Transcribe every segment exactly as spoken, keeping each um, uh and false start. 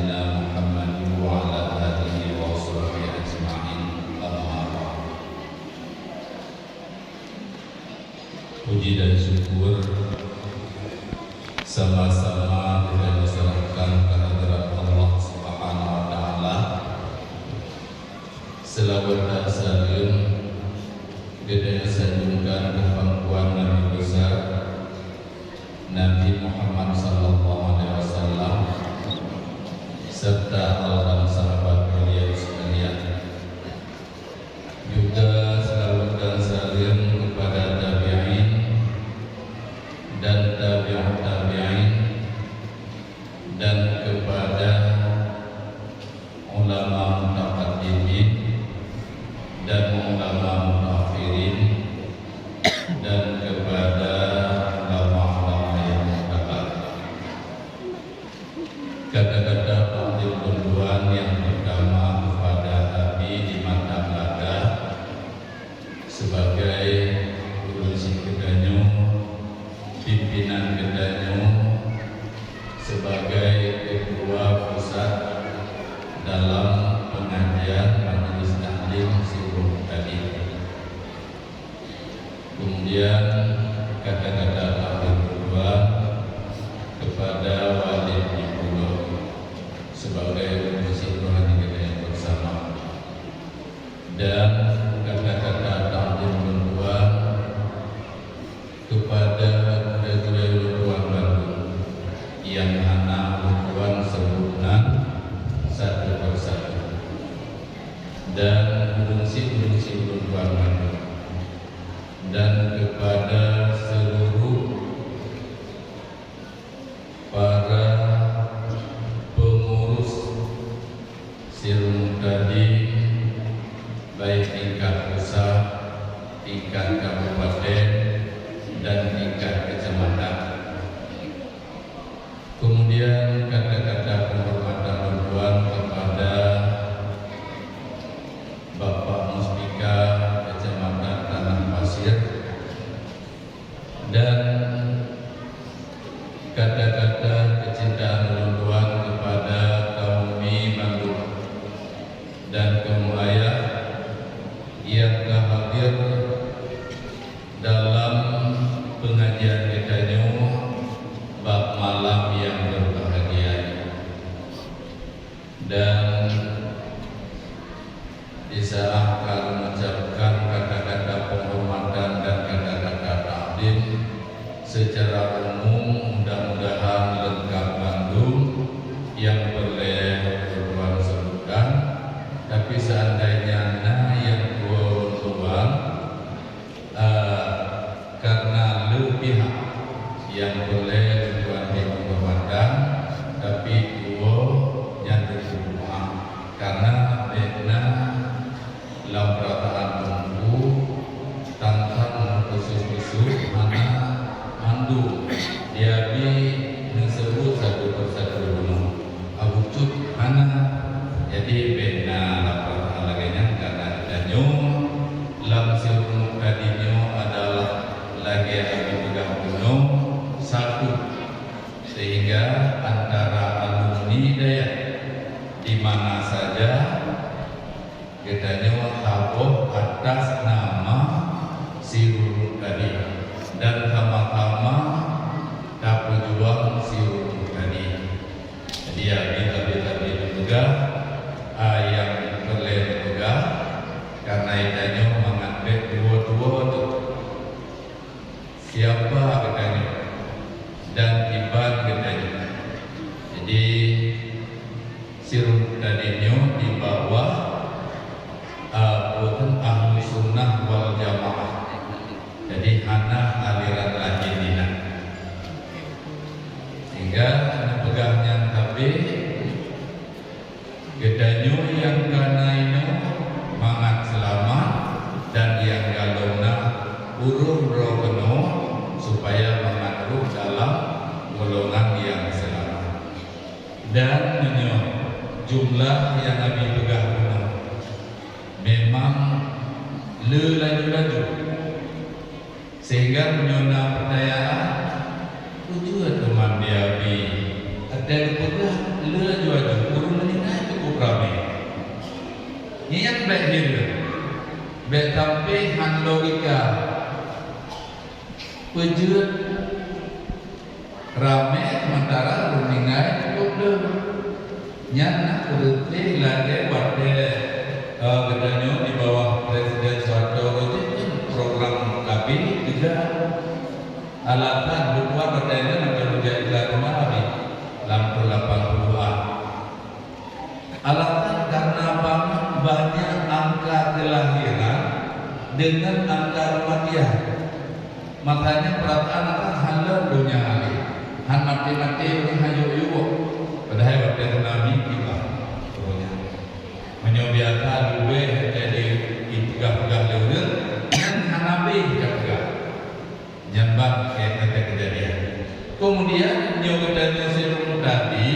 Muhammad wa ala alihi wa sahbihi ajma'in. Amma ba'd. Puji dan syukur sama-sama kita serahkan kehadirat Allah Subhanahu wa Ta'ala. Selawat dan salam kita sanjungkan keu pangkuan Nabi besar, Nabi Muhammad sallallahu alaihi wasallam, serta al dan sahabat beliau sekalian. Juga selawat dan salam kepada tabi'in dan tabi'ut tabi'in dan kepada ulama mutaqaddimin dan ulama mutaakhirin dan kepada ulama-ulama yang mutaqaddim. Kata-kata takdim lôn tuan nyang pertama kepada Abi di mata belakang sebagai ureuëng syiek geutanyoe, pimpinan geutanyoe, sebagai ketua pusat dalam pengajian Majelis Taklim Sirul Mubtadi. Kemudian kata-kata takdim lôn tuan kepada Walid di Pulo sebagai ureuëng syiek rohani geutanyoe bersama. Dan kata-kata takdim lôn tuan kepada gurée-gurée lôn tuan bandum nyang hana lôn tuan sebut nan satu persatu. Dan ureuëng syiek-ureuëng syiek lôn tuan bandum. Dan kepada seluruh para pengurus Sirul Mubtadi, baik tingkat pusat, tingkat kabupaten, dan tingkat kecamatan. Kemudian kata-kata penghormatan lôn tuan kepada Bapak Muspika Kecamatan Tanah Pasir, dan kata-kata kecintaan lôn tuan kepada kaum mi bandum dan kaum ayah nyang ka hadir dalam pengajian geutanyoe bak malam nyang berbahagia nyoe. Dan di saat ka mengucapkan kata-kata penghormatan dan kata-kata takdim, secara umum mudah-mudahan lengkap bandum nyang peureulée lôn tuan sebutkan. Tapi seandainya na nyang tuwoe lôn tuan, eh, karena le pihak nyang peureulée lôn tuan bri penghormatan, tapi tuwoe nyan teupeumaaf karena bèk na lam peurataan teungku tantang khusus-khusus hana mandum diabi neuseubut satu persatu bunoe. Abu Cut hana. Jadi bèk na lapor lagèe nyan karena geutanyoe lam Sirul Mubtadi nyoe adalah lagèe Abi peugah bunoe satu, sehingga antara alumni dayah di mana saja geutanyoe haboh atas nama Sirul Mubtadi dan sama-sama tapeujuang Sirul Mubtadi. Jadi, ya, bita-bita di peugah, ah, nyang peureulée dipeugah, karena geutanyoe mangat bèk tuwoe-tuwoe teuh. Siapa geutanyoe dan kiban geutanyoe. Jadi, Sirul Mubtadi nyoe di bawah, ah, bukan Ahlussunnah wal Jamaah. Jadi, hana aliran laén inan. Sehingga neupeugah nyan tapi geutanyoe nyang ka na inoe mangat seulamat dan nyang galom na ureuëng droe keunoe supaya mangat rôh dalam golongan nyang seulamat. Dan meunyoe jumlah nyang Abi peugah bunoe memang le laju-laju, sehingga meunyoe na peutanyaan, "Peue jeuet teuma di Abi?" Watèe geupeugah le laju-laju, Nyan bèk hireuen, bèk sampé han logika. Peujeuet ramé sementara ureueng tinggai cukup le. Nyan na peureuté lagèe watèe, eh, geutanyoe di bawah Presiden Soeharto, program K B juga. Alasan bukan watèe nyan atau menjadi iklan rumah habis lam tahun lapan puluhan. Alasan karena banyak angka kelahiran dengan angka kematian. Makanya perasaan akan halal dunia hari. Han mati-mati ureueng han yuk-yuk. Padahai watèe tsunami kiban. Pokoknya. Meunyoe biasa leubeh jadi dipeugah-peugah lé ureueng, nyan hana habéh tapeugah. Nyan ban keuh nyang teujadi. Keumudian, nyoe geutanyoe sidroe tadi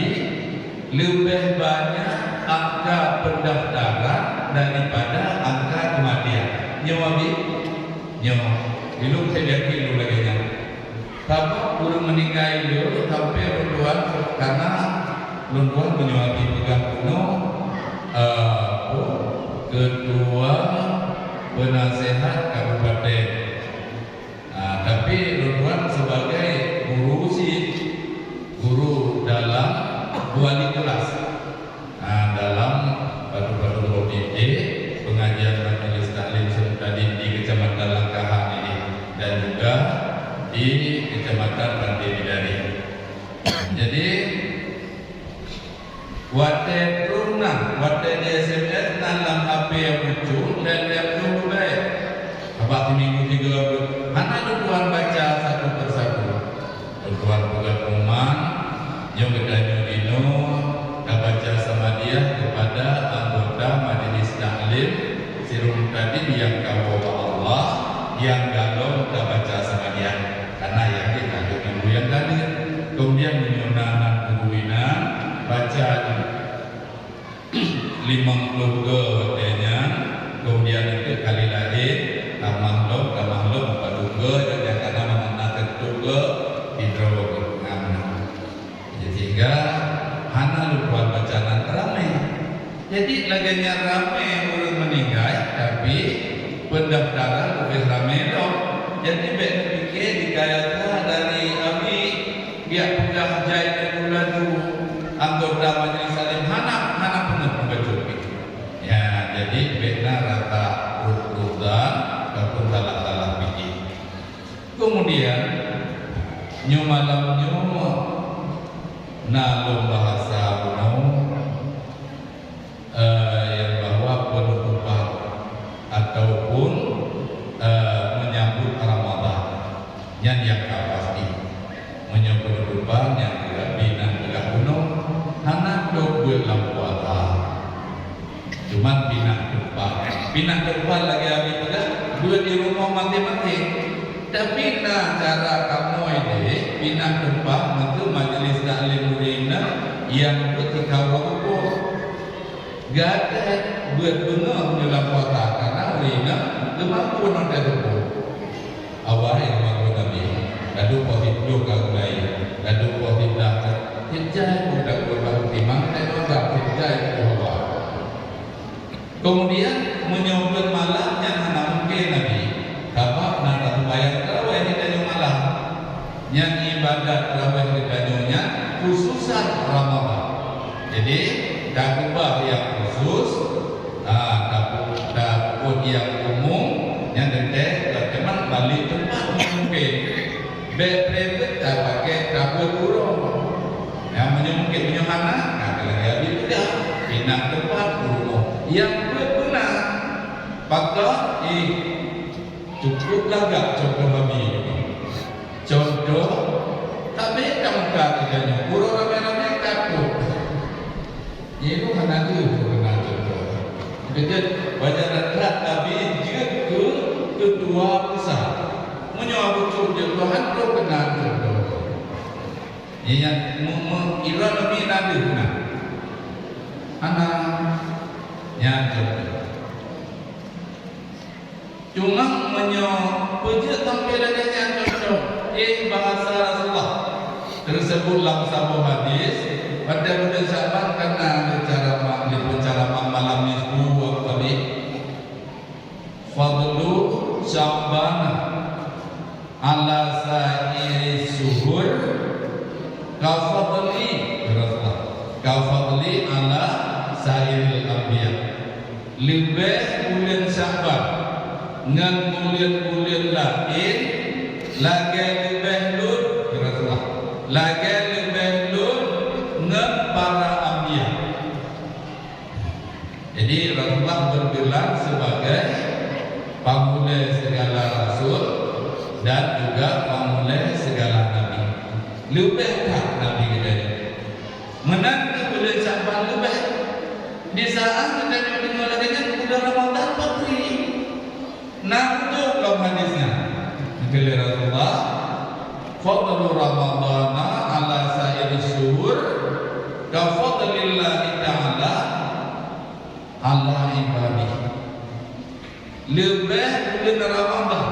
leubeh banyak angka peundaftaran daripada angka keumatian. Nyoe abi, nyoe, ilôn saya yakin lôn lagèe nyan. Sabab ureueng meuninggai ilôn sampoe lôn tuan, karena lôn tuan meunyoe abi peugah bunoe, eh, apa, ketua penasehat kabupaten. Ah, tapi lôn tuan sebagai guru sit, guru dalam wali kelas. Ah, dalam padum-padum komite pengajian Majelis Taklim Sultan di Kecamatan Langkahan ini dan juga di Kecamatan Pantai Bidari. Jadi, watèe troh na, watèe di S M S na lam H P nyang muncul dan nyang troh leubeh. Sabab siminggu tiga buleuen, hana lôn tuan baca satu persatu. Lôn tuan peugah pengumuman, nyoe geutanyoe inoe tabaca samadiah kepada anggota Majelis Taklim Sirul Mubtadin nyang ka ubak Allah, nyang galom tabaca samadiah. Karena yakin ada guru nyang ka deuh. Kemudian meunyoe na aneuk guru inan, baca limong ploh go watèe nyan, kemudian itu kali laén, tamah lom, tamah lom, padum go, nyang kana mangat na teuntèe go, sidroe go. Nah, sehingga hana lôn tuan baca nan ramé. Jadi, lagèe nyan ramé ureueng meuninggai, tapi peundaftaran leubeh ramé lom. Jadi, bèk neupike dikayasa dari abi, biak peugah jai laju-laju anggota majelis taklim hana, hana peungeut meubacut pih. Ya, jadi bèk na rasa husnuzan ataupun salah-salah pike. Kemudian, nyoe malam nyoe na lôn bahasa bunoe, eh, nyang bahwa penutupan ataupun, eh, menyambut Ramadan. Nyan nyang ka pasti. Meunyoe penutupan nyang geurabi nan peugah bunoe, hana trok beuet lam puasa. Cuman pinah teumpat. Pinah teumpat lagèe abi peugah, beuet di rumoh maséng-maséng. Tapi na cara kamoe deh, pinah teumpat meunyoe majelis taklim ureueng inong nyang beuet di kawa rumoh. Gata beuet beungoh meunyoe lam puasa, karena ureueng inong geumampu ngon teumpat. Awai, mako Nabi, ladôm poh siplôh ka gulai, ladôm poh siblaih, sijai pun dak gulai baru timang, dan masak sijai pun hawa. Kemudian, meunyoe beuet malam nyan hana mungken Nabi, sabab na taseumayang tarawih di tanyoe malam. Nyan ibadat tarawih di tanyoe nyan khususan Ramadan. Jadi, takeubah nyang khusus, ha, tapu-, tapeubuet nyang umum, nyan teuntèe, teuma balik teumpat mungken. Bèk private tapakè tabeuet uroe. Nyang meunyoe mungken, meunyoe hana, na keuh lagèe Abi peugah, pinah teumpat uroe. Nyang beuet beuna, pakon, eh, cukup lagak contoh Abi. Contoh, tapi ka muka kita nyoe, uroe ramé-ramé takot. Nyoe hana deuh keunan contoh. Keujeuet, wajar that Abi jeuet keu ketua pusat. Meunyoe Abu Cuk jeuet, Tuhan troh keunan contoh. Nyan, me-, me-, iran Abi na deuh keunan. Hana, nyan contoh. Cuma meunyoe peujeuet sampoe lagèe nyan contoh, eh, bahasa Rasulullah teuseubut lam saboh hadis, watèe buleuen Syakban ka na lé ceramah, lé peuceramah malam nisfu, waktu tadi Ka fadli ala sairil anbiya. Leubeh buleuen Sya'ban ngon buleuen-buleuen laén lagèe leubeh lôn, ya Rasulullah, lagèe leubeh lôn ngon para anbiya. Jadi, Rasulullah bergelar sebagai pangulèe segala rasul dan juga pangulèe segala nabi. Leubeh that nabi geutanyoe. Meunan keuh buleuen Sya'ban leubeh. Di saat geutanyoe deungoe lagèe nyan, buleuen Ramadhan pasti. Na beutôi lam hadis nyan. Geukheun lé Rasulullah, "Fadlu Ramadhana ala sairi syuhur ka fadlillahi ta'ala ala ibadihi." Leubeh buleuen Ramadhan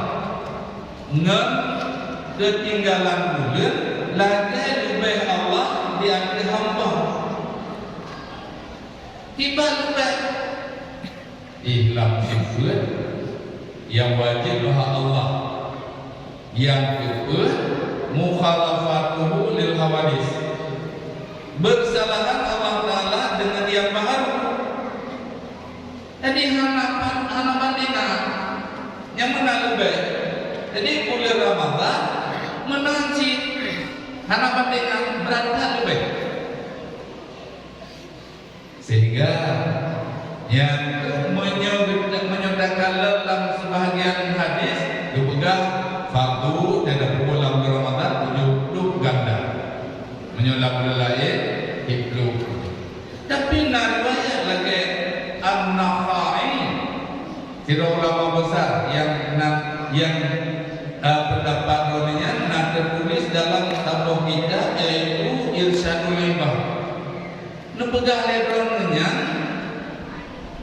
ngon keutinggalan buleuen lagèe leubeh Allah di ateueh hamba. Kiban leubeh. Ihlam sifeuet nyang wajéb bak Allah. Nyang keupeuet, mukhalafatuhu lil hawadis. Beusalahan Allah Ta'ala deungon nyang baharu. Jadi, hana ban-, hana bandingan. Nyang meunan leubeh. Jadi, buleuen Ramadhan meunan cit hana bandingan, brat that leubeh. Sehingga, nyan keuh meunyoe geutanyoe, meunyoe takalon lam seubahagian hadis, geupeugah fardu teudapu lam buleuen Ramadhan tujoh ploh ganda. Meunyoe lam buleuen laén, siplôh. Tapi na riwayat lagèe An-Nakha'i, sidroe ulama besar nyang na, nyang, eh, peundapat droeneuh nyan na teutuléh dalam saboh kitab, yaitu Irsyadul Ibad. Neupeugah lé droeneuh nyan,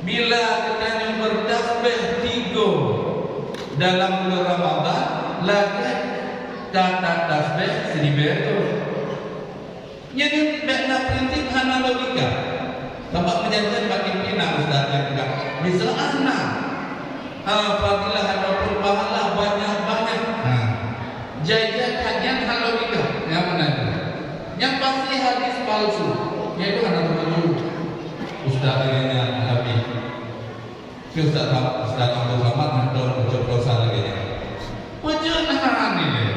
bila geutanyoe beutasbeh tigo dalam buleuen Ramadhan, lagèe ka tatasbeh siribèe droe. Nyan bèk na prinsip hana logika. Sabab meujancan bak T V na ustaz nyang peugah, miseue na, ha, fadilah ataupun pahala banyak-banyak. Ha. Jai-jai that nyan hana logika. Nyang meunan. Nyang pasti hadis palsu. Nyan itu hana beutôi. Ustaz lagèe nyan habéh. Keu Ustaz Sam-, Ustaz Abdul Samad hantom pencoblosan lagèe nyan. Peue jeuet na nilai?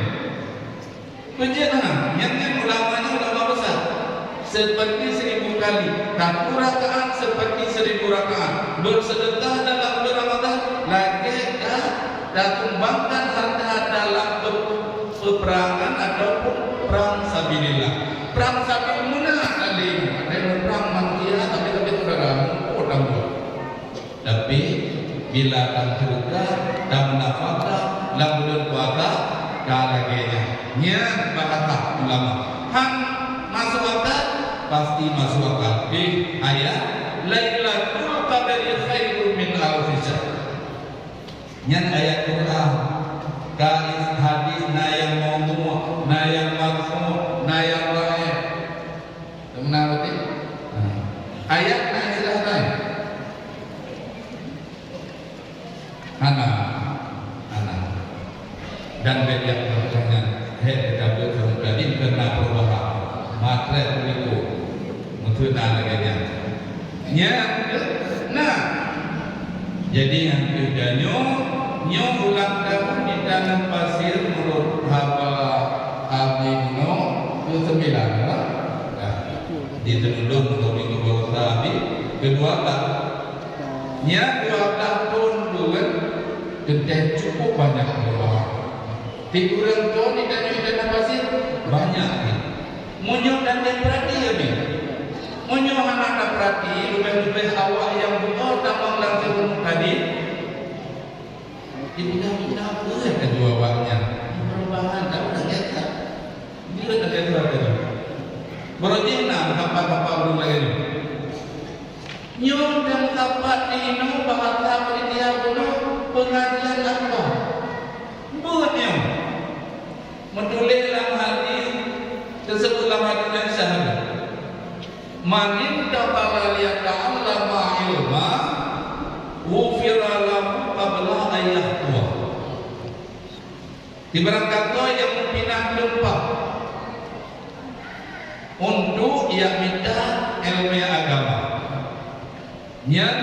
Peue jeuet na? Nyan, nyan ulama nyan ulama besar. Seperti seribu kali. Satu rakaat seperti seribu rakaat. Bersedekah dalam bulan Ramadan lagèe ka tatumbangkan harta dalam pe-, peperangan ataupun perang sabilillah. Perang sabil meunan alim, ada yang perang manusia tapi, tapi saudara, oh, tambah. Tapi, bila tameuseudeukah, tameunafakah lam buleuen puasa, ka lagèe nyan. Nyan bahasa ulama. Han masuk akal, pasti masuk akal. Pih ayat, "Lailatul Qadri khairun min alfi syahr." Nyan ayat Quran. Ka hadis na nyang maudhu', na nyang marfu', na nyang dhaif. Teumeunan beutôi? Ayat na istilah laén? Hana. Hana. Dan bèk jak peutanyaan, hèk teutabeuet sama tadi keu na perubahan. Matrek peuliko. Meuteuna lagèe nyan. Nyan, na. Jadi, nyang keu tanyoe, nyoe ulang tahun di Taneuh Pasir meunurot haba Abi Geuno keu sembilan, ya? Nah, di Teunudong untuk minggu baroesa Abi, kedua tak. Nyan dua belas thon buleuen, teuntèe cukup banyak perubahan. Di ureueng thon di Taneuh, di Taneuh Pasir, banyak ni. Meunyoe tanyoe peurati, ya, ni. Meunyoe hana tapeurati, leubeh-leubeh awak nyang bunoe tamong lam siumu tadi, Ibuda-buda peue laju awak nyan? Perubahan, tak pernah nyata. Bila tak ada dua tadi. Baru jih na sapat-sapat ureueng lagèe nyoe. Nyoe dan sapat di inoe bahasa India bunoe pengajian apa? Buet nyoe. Meutuléh lam hadis, teuseubut lam hadis nyang sahih. "Man intaqala liyata'allama ilma, ghufira lahu qabla an yakhtua." Sibarang gata nyang meupinah teumpat untuk jak mita Nyan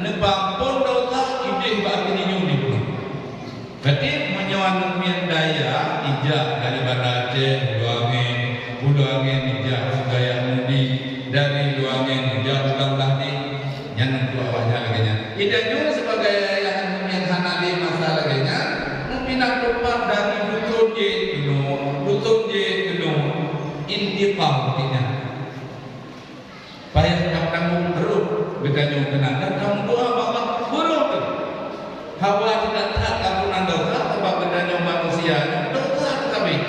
neupeuamphon desya idéh bak keudinyoe di bunoe. Berarti meunyoe aneuk miet dayah ijak dari Banda Aceh, Ulu Angén, Ulu Angén ijak Sungai Mudi, dari Ulu Angén ijak Ulang Lahdi, nyan untuk awaknyan lagée nyan. Geutanyoe sibagai ayah aneuk miet hana lé masa lagée nyan, meupinah teumpat dari dusun jih keunoe, dusun jih keunoe, intiqal nyan. Payah tatanggong rot geutanyoe keunan, dan tameudoá bak Allah beurôh teuh. Haba teuka that ampunan desya, sabab geutanyoe manusia nyoe desya teutabeh.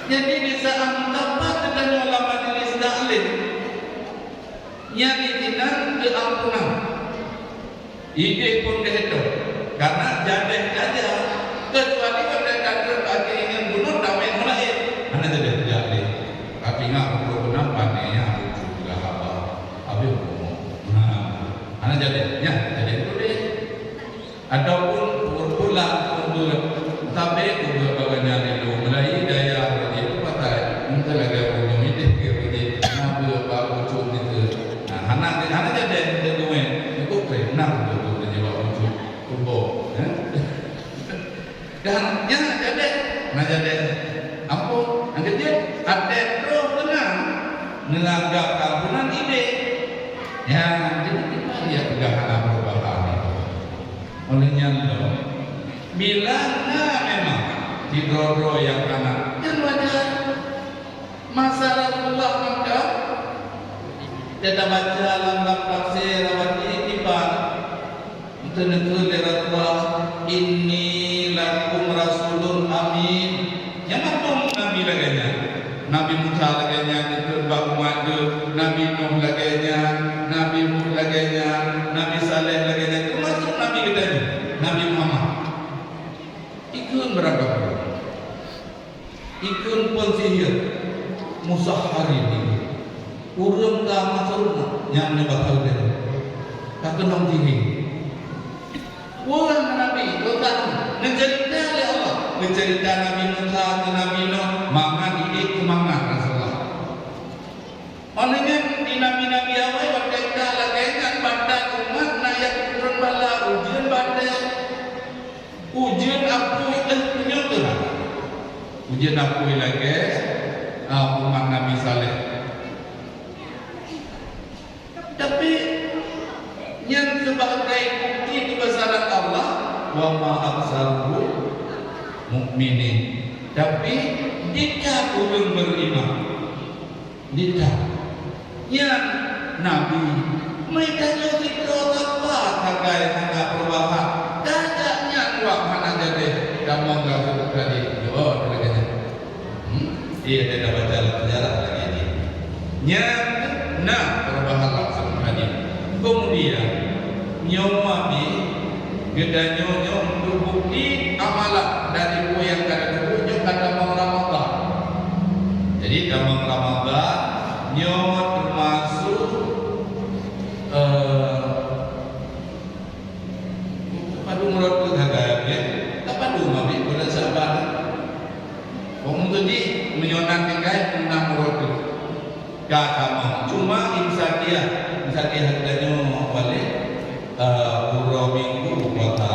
Jadi, di saát meusapat geutanyoe lam majelis taklim, nyan disinan keu ampunan. Idéh pun keuheun, karena jadeh saja. Kecuali watée ka trok bak keuinginan bunoe, damé meulaén. Hana jadeh, jadeh. Tapi ngat untuk beuna pané nyang lucu juga haba. Habéh umur. Nah, hana jadeh. Nyan, jadeh tuléh. Ataupun pula, pula, Sabe ubak bak gobnyan ilée meulayeue dayah lagée peue patai, mungken lagée ureueng nyang miléh keu beujeuet na beue bak ucut nikeue. Nah, hana, hana jadeh teuh geuwén, cukup treb na beutôi nyoe bak ucut tuboh, eh? Dan nyan jadeh, na jadeh. Ampôn, nyang keujeuet, até troh teunang, neuanggab kampunan idéh. Ya, jadi kita lihat peugah hana perubahan. Oleh nyan lom, bila na memang sidroe-droe nyang kana, nyan wajar. Masa Rasulullah maka, teubaca lam, lam tafsir Rawati kiban, teuneukheun lé Rasulullah, "Inni lakum rasulun amin." Nyang mandum nabi lagée nyan. Nabi Musa lagée nyan geukheun bak umat geuh, Nabi Nuh lagée nyan, Nabi Hud lagée nyan, Nabi Saleh lagée nyan, teumasuk Nabi geutanyoe, Nabi Muhammad. Ikheun beurangkapeue. Ikheun peusihir, musahharin. Ureueng ka masuk nyang nibak geutanyoe. Ka keunong sihé. Ureueng Nabi, ureueng neuceurita lé Allah, neuceurita Nabi Musa keu Nabi Nuh, mangat idéh keu mangat Rasulullah. Óh lheueh nyan di nabi-nabi awai watée ka lagée nyan bak that umat na nyang keutron bala ujeuen batée, ujeuen apui, eh, meunyoe teuh. Ujeuen apui lagée, ah, umat Nabi Saleh. Tapi, nyan sebagai bukti keubesaran Allah, "Wa ma aktsaruhum mu'minin." Tapi, di that ureueng beriman. Di that. Nyan, Nabi, meutanyoe sidroe sapat sagai hana perubahan. Tajak nyan wak hana jadeh, tamong lam sidroe tadi. Oh, lagée nyan. Hmm? Iya, kita baca dalam sejarah lagi ni. Nyan na perubahan langsung tadi. Kemudian, nyoe mami, geutanyoe nyoe untuk bukti amalan dari peue nyang ka teupeue nyoe ka tamong Ramadhan. Jadi, tamong Ramadhan nyoe termasuk, eh, Padum rot teuh haga nyan, ka padum abéh buleuen Syakban. Wong meukeujih meunyoe na tinggai enam rot teuh. Ka tamong. Cuma imsakiah, imsakiah geutanyoe walét, eh, uroe Minggu puasa.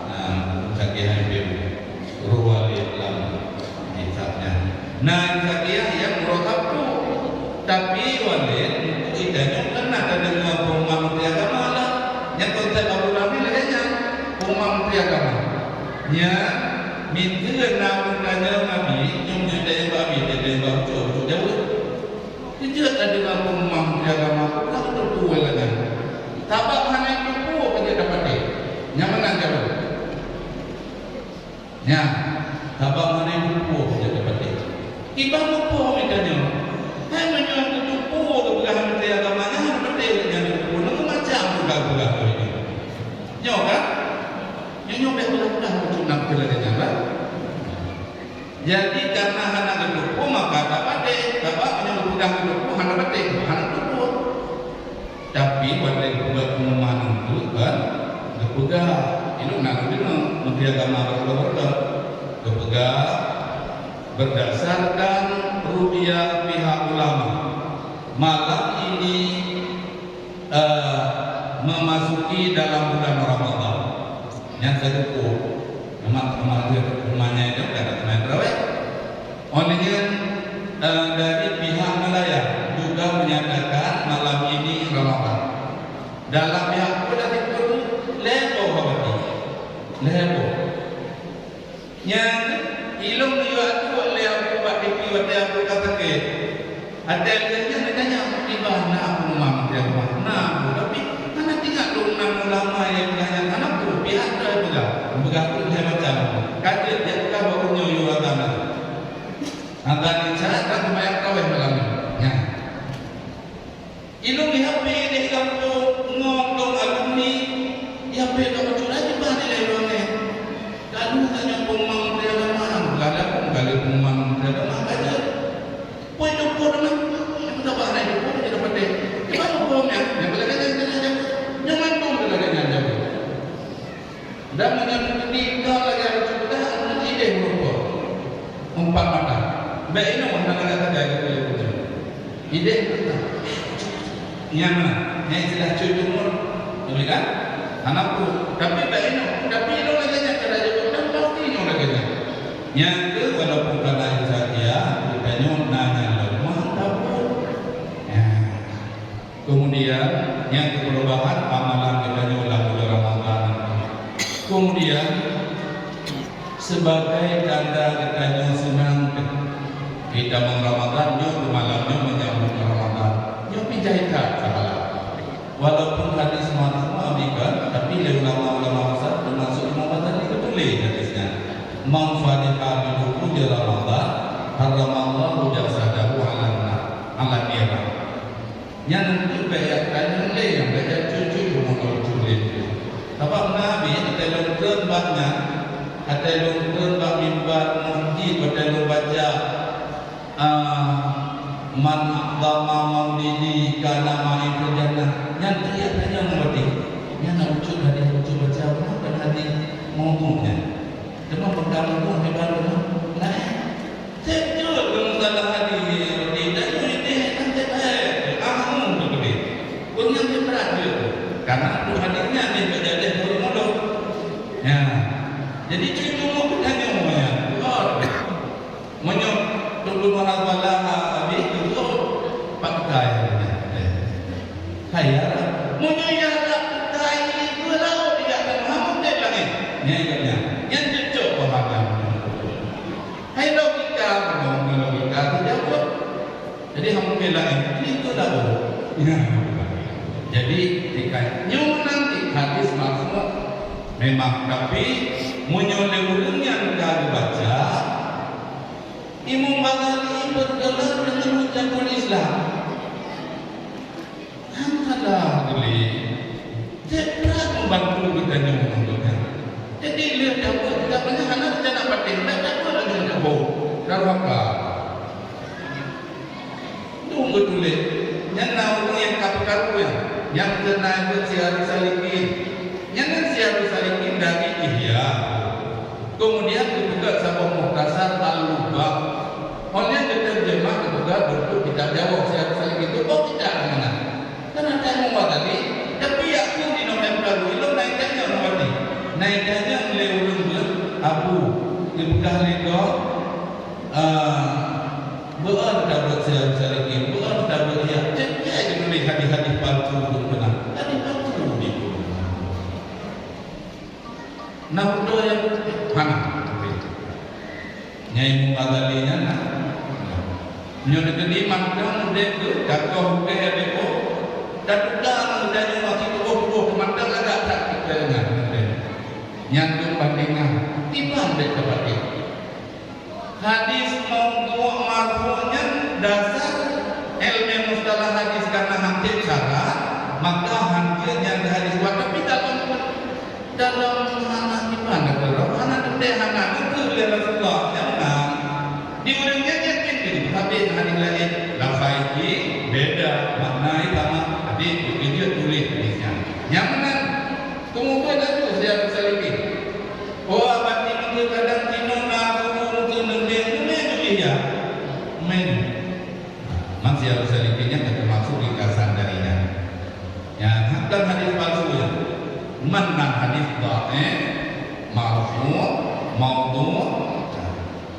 Nah, imsakiah nyan. Rôh walét lam kitab nyan. Na imsakiah nyang uroe Sabtu. Tapi walét, geutanyoe kan na tadeungoe pengumuman Menteri Agama lah. Nyang konsep Abu Dhabi lagée nyan, pengumuman Menteri Agama. Nyan, meunteuan na geutanyoe Nabi, nyoe geutanyoe bak Nabi, geutanyoe bak ucok, ucok jaweueb. Keu jeuet tadeungoe pengumuman Menteri Agama, ka beutôi lagée nyan. Sabab hana teupeue ka jeuet tapatéh. Nyang meunan jaweueb. Nyan, sabab hana teupeue nyang teupatéh. Kiban muphom geutanyoe. Hai meunyoe teupeue geupeugah Menteri Agama nyan hana patéh nyang teupeue, nyoe macam peugah-peugah lagée nyoe. Nyoe kan? Nyoe, nyoe bék peugah-peugah macam nak peugah lagée nyan, bah. Jadi, karena hana geuteupeue, maka ka patéh. Sabab meunyoe geupeugah geuteupeue, hana patéh, hana teupeue. Tapi watée geupeugah pengumuman untuk kan, geupeugah, ilôn na geudeungoe Menteri Agama baroe-baroe geupeugah, berdasarkan ru'yah pihak ulama, malam ini, eh, Dalam bulan Ramadhan. Nyang keudua, umat-umat geuh, umat nyan itu kada teumai tarawih. Oleh nyan, eh, dari pihak nelayan juga menyatakan malam ini Ramadhan. Dalam pihak pun dari pun lebo berarti. Lebo. Nyan, ilôn yue atuek lé Abu bak T V watée Abu ka sakét. Watée lheueh nyan neutanya, "Kiban na Abu Umam?" Kheun, "Na Abu, tapi hana teuingat lôn nan ulama nyang peugah nyan, hana peue, pih hana peugah." Peugah tu lhée macam. Ka jeuet jak peugah bak uroe nyoe yue agam lagée. Agam nyan syarat ka seumayang tarawih malam nyoe. Nyan. Ilôn di H P di gampông ngon dong alumni, di H P ka meucura jibah nilai lôn nyan. Lalu tanyong pengumuman Menteri Agama, galak pengumuman Menteri Agama, ka jeuet. Poin jumpa dengan, nyang meutabah na jumpa, jadi patéh. Kiban huköm nyan, nyang beulagée nyan, nyan, nyan, nyan mandum beulagée nyan jago. Dan meunyoe neupeugah lagée Rasulullah, aneuk idéh meureumpok. Umpat mata. Bék inong hana lagak sagai keu peue. Idéh mata. Nyang mana? Nyang istilah cuy umur. Betul kan? Hana peue. Tapi bék inong. Tapi inong lagée nyan cara jago dan pasti inong lagée nyan. Nyang keu walaupun kana insan dia, geutanyoe na nyang lemah, tapi. Ya. Kemudian, nyang keu perubahan amalan geutanyoe lam bulan Ramadhan. Kemudian, sebagai tanda geutanyoe seunang, di tamong Ramadhan nyoe keu malam nyoe menyambut Ramadhan. Nyoe pih jai that salah. Walaupun hadis marfu' bukan, tapi lé ulama-ulama besar, termasuk Imam Ghazali, geutuléh hadis nyan. "Man fariha bi dukhuli Ramadhan, harramallahu jasadahu 'alan nar, 'alan niran." Nyan untuk bèk jak tanyong lé nyang bèk jak cucu rumoh cucu lé. Sabab Nabi watèe lôn treun bak nyan, watèe lôn treun bak mimbar masjid, watèe lôn baca, ah, "Man a'zama maulidi kana ma'i fil jannah." Nyan tiep tanyong berarti. Nyan na ucut hadis, ucut baca, bukan hadis maudhu' nyan. Cuma peugah maudhu' di baru, nah. Sép jeuet keu meusalah hadis, roti dan murid teh kan sép hai, amu tu gede. Ureueng nyang sép brat jeuet. Karena tu hadis nyan deh bak jadeh ureueng mondok. Ya. Jadi cuy tumu pun tanyoe nyan. Tuhan. Meunyoe Teungku Muhammad Bala habéh tutoe, pat kai. Hai ya. Meunyoe ya dak kai dua laôt di atas Muhammad di langit. Nyan ikut nyan. Nyan cocok bahan nyan. Hai logika, bunoe logika teujaweub. Jadi, hana mungken laén. Ini tu dah boh. Ya. Jadi, tingkat nyoe nanti hadis marfu' memang, tapi meunyoe lé ureueng nyan ka geubaca, Imam Ghazali bergelar dengan Hujjatul Islam. Alhamdulillah, boleh. Cek brat membantu geutanyoe untuk nyan. Jadi, lheueh dapur kita banyak hana rencana patéh, dak dapur lagi dapur. Darwaka. Itu beutôi. Nyan na ureueng nyang ka peukaru nyan. Nyang keunan beuet Siyarus Salikin. Nyan nan Siyarus Salikin dari Ihya. Kemudian geupeugah saboh mukhtasar Al-Lubbah. Oleh geuteurjeumah geupeugah bentuk kitab Jawoe Siyarus Salikin. Itu boh kitab nyan. Kan ada yang membuat tadi, tapi aku di November dulu, ilôn naik tanya orang tadi. Naik tanya mulai ulun ber-, abu, dibuka lego, ah, beureuta buat saya, saya lagi, beureuta buat dia. Cek dia je tulis hadis-hadis palsu tu pernah. Hadis palsu ni. Nah, betul yang mana? Nyai Mughazali nyan na. Nyoe teukeudi mantong udép geuh, takoh udép deh, oh. Tatuka ngon geutanyoe masih tuboh-tuboh mantong lagak that keu nyan. Nyan tu bandingan, tiban dek teupatéh. Hadis maudhu' marfu' nyan dasar ilmu mustalah hadis karena hampir syarat, maka hampir nyan hadis kuat, tapi dalam Dalam hana iman, hana teuntèe, hana geukheun lé Rasulullah, nyang meunan. Di ureueng nyan yakin keu jipeusabe ngon hadis laén, lafai jih beda, makna sama, tapi beukeujeuet tuléh hadis nyan. Nyang meunan, keumudian laju siap salibi. Oh, abati meukeue kadang tinoh na guru meukeue neume, neume jih ya. Amin. Man siap salibi nyan ka teumasuk ringkasan dari nyan. Ya, bukan hadis palsu ya. Mana hadis dhaif, marfu', maudhu',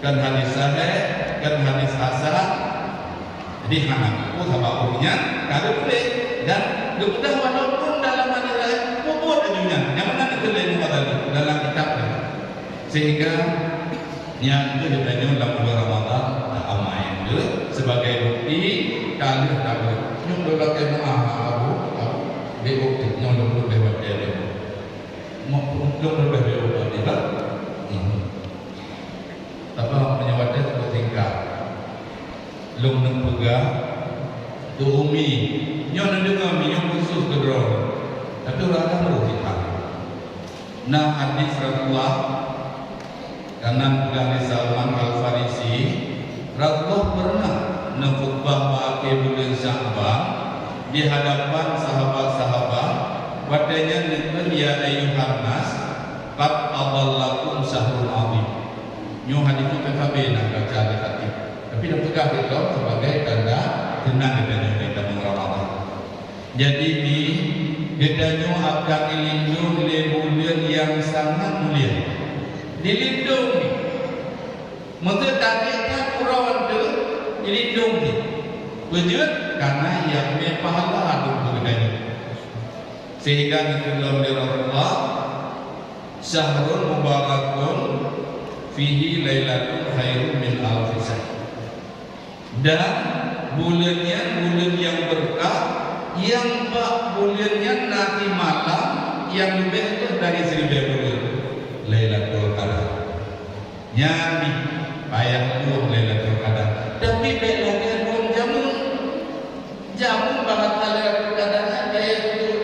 kan hadis sahih, kan hadis hasan. Jadi hana, oh, sabab ureueng nyan ka geutuléh dan geupeugah walaupun dalam hadis laén, peubuet laju nyan. Nyang meunan dituléh Imam Ghazali dalam kitab nyan. Sehingga nyan kheueh geutanyoe lam bulan Ramadhan taamai kheueh sebagai bukti ka lheueh tabeuet. Nyoe lôn lakée meu'ah Abu, Abu, beuh nyoe lôn leubeh watée lôn. Lôn leubeh beuh watée lôn. Tapi meunyoe watée teupeu tingkat. Lôn neupeugah keu umi, nyoe neudeungoe mi nyoe khusos keu droe. Tapi ureueng agam roh jitang. Na hadis Rasulullah, ka na peugah lé Salman Al-Farisi, Rasulullah peureunah neukhutbah bak akhé buleuen Sya'ban di hadapan sahabat-sahabat, watée nyan neukheun, "Ya ayyuhan nas, qad adhallakum syahrun azim." Nyoe hadis nyoe ka sabe na baca lé khatib. Tapi neupeugah lé lom sebagai tanda keunan geutanyoe di tamong Ramadhan. Jadi, mi geutanyoe akan dilindong lé buleuen nyang sangat mulia. Dilindong mi. Meunyoe tarek that uroe teuh dilindong mi. Peue jeuet? Karena nyang mé pahala dum keu geutanyoe. Sehingga geukheun lom lé Rasulullah, "Syahrun mubarakun fihi lailatun khairun min alfi syahr." Dan buleuen nyan buleuen nyang beureukat, nyang bak buleuen nyan na simalam nyang leubeh gét dari siribée buleuen, Lailatul Qadar. Nyan payah lôn Lailatul Qadar. Tapi bék lagée lôn jameun. Jameun bahasa Lailatul Qadar nyan kayée tujoh.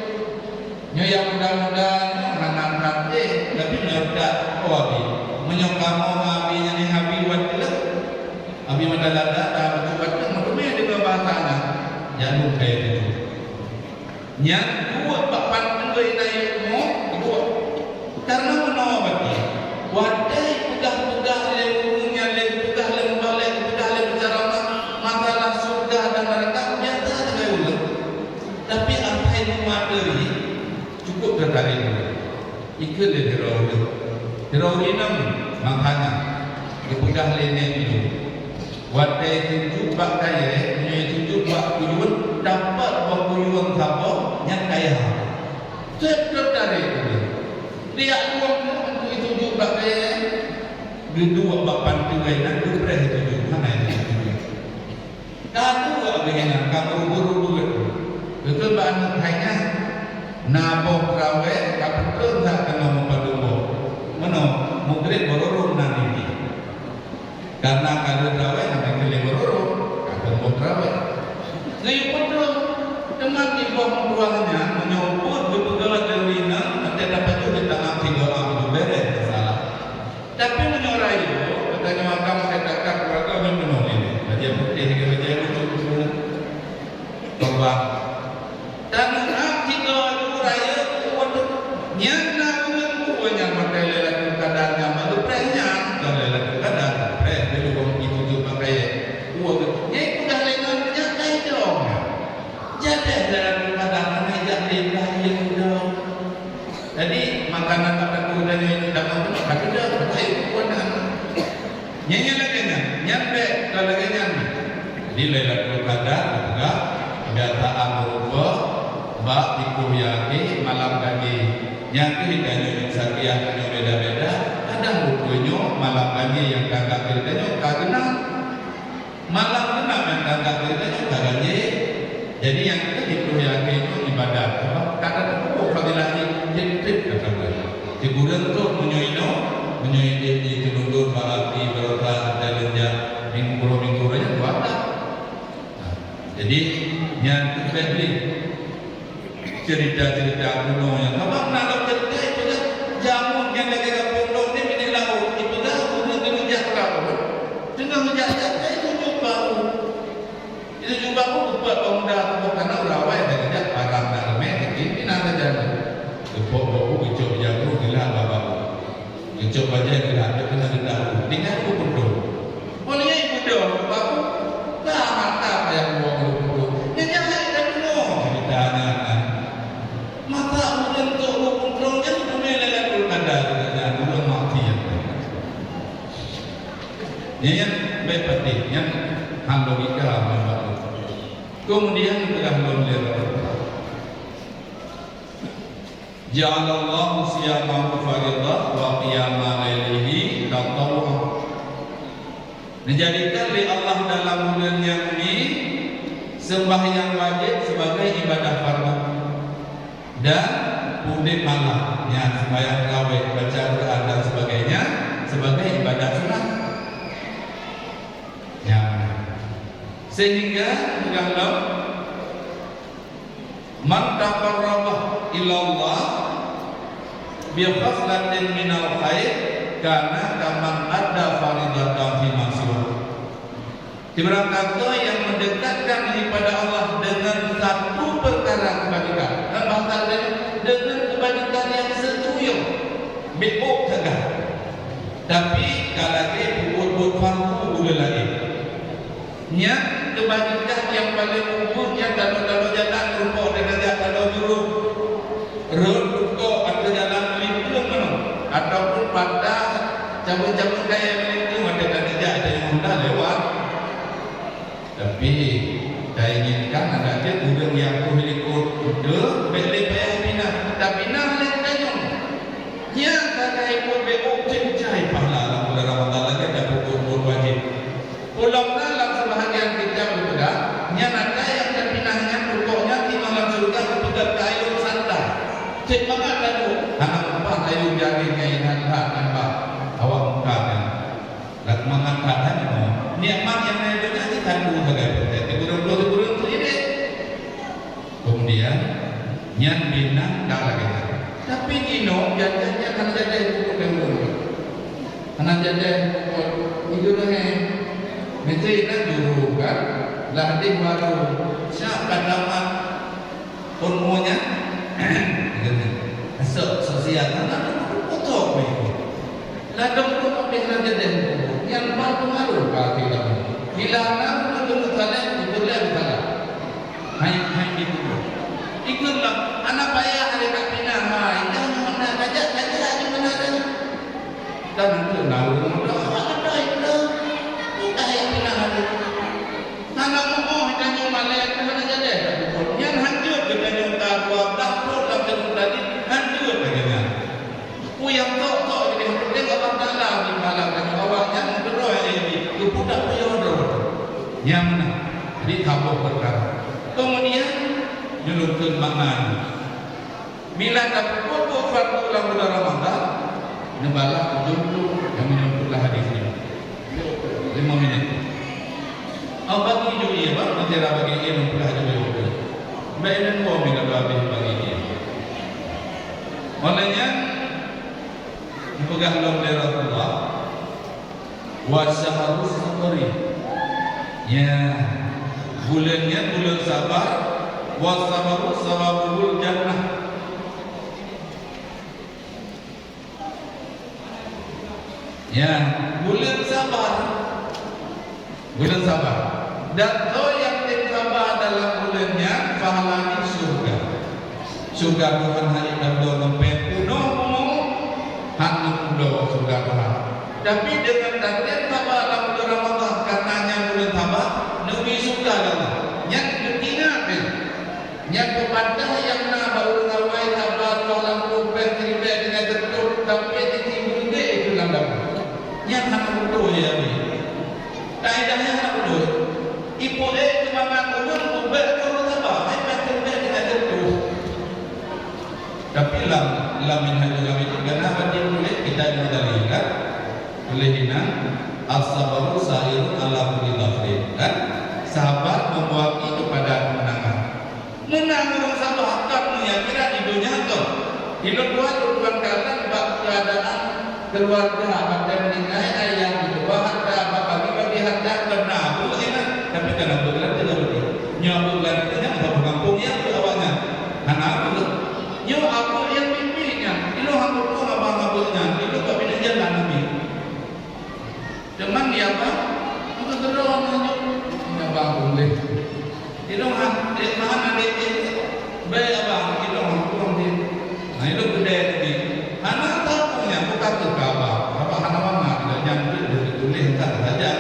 Nyoe nyang muda-muda nyoe hana that éh, tapi nyoe that oh abi. Meunyoe kamoe ngon abi nyan nyang abi watée, abi mata lada, ka bacut watée, meuteumé deungoe bahasa nyan. Jameun kayée tujoh. Nyan duek bak panteue na ié umu, duek. Karena meunoe bagi, watée peugah-peugah lé ureueng nyan, lé peugah lé mubalek, peugah lé peucaramah masalah syeuruga dan neuraka, biasa sagai ureueng. Tapi asai nyoe materi, cukup teutarek ureueng. Ikheun lé sidroe ureueng. Sidroe ureueng inong, makanya geupeugah lé nèk lôn. Watée jijok bak kayée, meunyoe jijok bak kuyueng, dapat bak kuyueng saboh nyang kaya. Seb teutarek ulôn. Riyak lôn keuh meunyoe jijok bak kayée, geuduek bak panteue nan geupreh jijok, hana jijok. Ka duek lagée nyan, ka meurubot-rubot. Beutôi bak aneuk hai nyan, na boh teurawéh ka peutrön that teungoh meupadub boh. Meunoe, mugreb beururung na nibak. Karena ka lheueh teurawéh hana keuh lé beururung, ka keuh boh teurawéh. Geuyue peutrön, teuma di boh meutuah nyan meunyoe buet geupeugah lé ureueng inong, watée tapajoh di tangan sigoe am beureh masalah. Tapi meunyoe rayeuk, geutanyoe agam katakan keuluwarga nyoe peunoh ilée, bajée putéh lagée bajée lucu-lucu. Korban. Dan hak tiga tu rayeuk, nyan na ureueng buet nyang makai Lailatul Qadar nyang baru preh nyan, bukan Lailatul Qadar, preh, dia juga pergi tunjuk pakai. Buat tu. Nyan peugah lé ngon nyan kai dong. Jadi Lailatul Qadar, mana jak dia dah, dia dah. Jadi, makanan bak taku dan nyoe dalam tu, ka teuda, ka teuda, ka teuda. Nyan, nyan lagée nyan, nyan bék ka lagée nyan. Jadi, Lailatul Qadar, peugah, kebiasaan meurupa, bak tiku yaki, malam kaki. Nyan keuh tanyoe nyang sakiah tanyoe beda-beda, kadang rupa nyoe malam kaki nyang ka gak tanyoe ka genap. Malam genap nyang ka gak geutanyoe ka ganjé. Jadi nyang keuh jipeurunoe nyoe ibadat. Sabab ka tateupeue fadilah jih, jeuet treb tapeugah. Sikureueng trok meunyoe inoe, meunyoe jih jiteulundon bak api, beurota, dan leunjak, minggu, minggu raya puasa. Nah, jadi nyan keuh bèk lé. Cerita-cerita kuno nyang ka bang na lom cerita ipeugah jameun nyang lagèe gampông lôn ni bini laôt ipeugah ureueng keuneuk jak laôt. Teungoh jak-jak ka ituju bak u. Ituju bak u geupeugah bak muda tuboh kana urawai dan jak barang na leumeh keuti pina sajan. Geupok bak u geucok jameun geulah bak u. Geucok bajèe geulah, geupeugah geudah u. Tinggai u peudoh. Boh lé peudoh bak u. Ka mata payah buang u peudoh. Nyan nyang hai ka deungö cerita nyan. Mata ureueng tok u peudoh Nyan bèk patéh, nyan han logika memang. Kemudian peugah lom lé Rasulullah, "Ja'alallahu shiyamahu fariidhah wa qiyama lailihi tatawwu'an." Dijadikan lé Allah dalam buleuen nyan nyoe seumbahyang wajéb sebagai ibadah fardu. Dan udép malam, nyan sembahyang tarawih, baca Quran dan sebagainya, sebagai ibadah sunat. Nyan. Sehingga, peugah lom, "Man taqarraba ilallah bi khaslatin minal khair, kana kaman adda faridatan fi ma siwa." Sibarang gata nyang meudekatkan diri pada Allah deungon satu peukara keubajikan, dan bahasa laén, deungon keubajikan nyang seucuyong, beuôk teuga. Tapi, ka lagèe peubuet-buet fardu ulôn laén. Nyan keubajikan nyang paleng ubit nyang tanoh-tanoh jalan rumpok dan jak tanoh jurông. Rhot rumpok ateueh jalan meulintông meunoe, ataupun patah cabeueng-cabeueng kayèe meulintông, watèe tajak, tajak honda lewat. Tapi, tainginkan adak jeuet ureueng nyang peuh likot uteuen, bèk lé payah pinah. Tapi na lé tanyoe. Nyan ka keuhai buet beuôk ceucai pahala lam bulan Ramadhan lagèe tapeubuet-buet wajéb. Ulôn na lam seubahagian kitab geupeugah, nyan atra nyang tapinah nyan rumpok nyan singoh lam syeuruga geupeugah keu ayôn santai. Cit mangat lalu, hana meupat ayôn jari nyan that-that nyan bak awak muka nyan. Dak mangat that nyan nyoe, nikmat nyang na di donya nyan tantu sagai, teupeureueng-peureung teuh idéh. Kemudian, nyan bina ka lagèe nyan. Tapi jinoe, janji nyan hana jadèh peubuet lé ureueng. Hana jadèh peubuet. Itu nyoe, meusti na juru kan, lah deh baru, siap ka tamat ilmu nyan. Asok sosial, hana peubuet. Ladôm pun habéh lam jadèh, nyang ban peungaruh bak até kamoe. Bila na ureueng keuneuk saleh, jipeureulèe meusalah. Hai, hai, jipeubuet. Ikheun lam, hana payah lé ka pinah, hai, jangan na kajak, kajak, jangan na. Dan itu na ureueng muda, awak ada itu. Mudah yang pinah hari. Hana meu'oh tanyoe malèe, hana jadèh tapeubuet. Nyan hanjeuet geutanyoe ka dua blah thôn lam teungoh tadi, hanjeuet lagèe nyan. Peue nyang tok-tok jadi hana Allah Taala di malam tanyoe awak nyan keudroe lé Nabi, geupeugah peue nyang droe. Nyang meunan. Jadi, saboh peukara. Kemudian, nyoe lôn kheun makna nyoe. Bila tapeubuet buet fardu lam bulan Ramadhan, neubalah tujoh ploh nyang meunurot hadis nyoe. Limong minit. Au bagi jui, bang, nanti dah bagi ilmu pula jui. Baik, dan kau bila dah habis bagi dia. Oleh nyan, dipeugah lom lé Rasulullah, "Wa syahrus sabri." Ya, buleuen nyan buleuen sabar. "Wa sabru sababuhul jannah." Ya, buleuen sabar. Buleuen sabar. Dan soe nyang tem sabar dalam buleuen nyan, pahala jih syeuruga. Syeuruga Tuhan hana jitandong ngon péng peunoh umu, han neupulo syeuruga Tuhan. Tapi deungon tatem sabar lam buleuen Ramadhan, karena nyan buleuen sabar, neubi syeuruga lé Allah. Nyan geuingat deh. Nyan peubantah nyang na bak ureueng awai sabar dua lampôh péng siribèe deungon teutup sampoe sisi beureude itu lam dapur. Nyan hana beutôi, ya, Abi. Kaedah nyan hana beutôi. Ibu ék seumangat ulôn ubak keu ureueng sabar, hai péng siribèe deungon teutup. Tapi lam, lam Minhajul Hamidin, karena apa dia tulis, kita juga dalilkan. Tulis di na, "As-sabru sa'irun ala kulli dhafrin." Kan? Sabar membawa kita kepada kemenangan. Meunang ureueng sabar, kon meunyakiran di donya tu. Di luwa tu tuan kalan bak keuadaan keuluwarga, bak meuninggai ayah, di luwa harta, bak bagi-bagi harta, keu na buet ingat, tapi keu na buet lam teungoh beutôi. Nyoe buet lam teungoh, bak gampông nyan keu awak nyan. Hana buet. Nyoe buet nyang pipi nyan, ilong hana buet abang buet nyan, ilong bak binéh jalan nabi. Teuma ya, Bang, untuk kedua orang lanjut, ya, Bang, boleh. Ilong han, eh, mana dia, eh, baik, Abang, ilong han, kurang dia. Nah, ilong gede tadi. Hana tahu punya, bukan tu kabar. Apa hana mana, tidak nyampe, dia tulis, tak saja.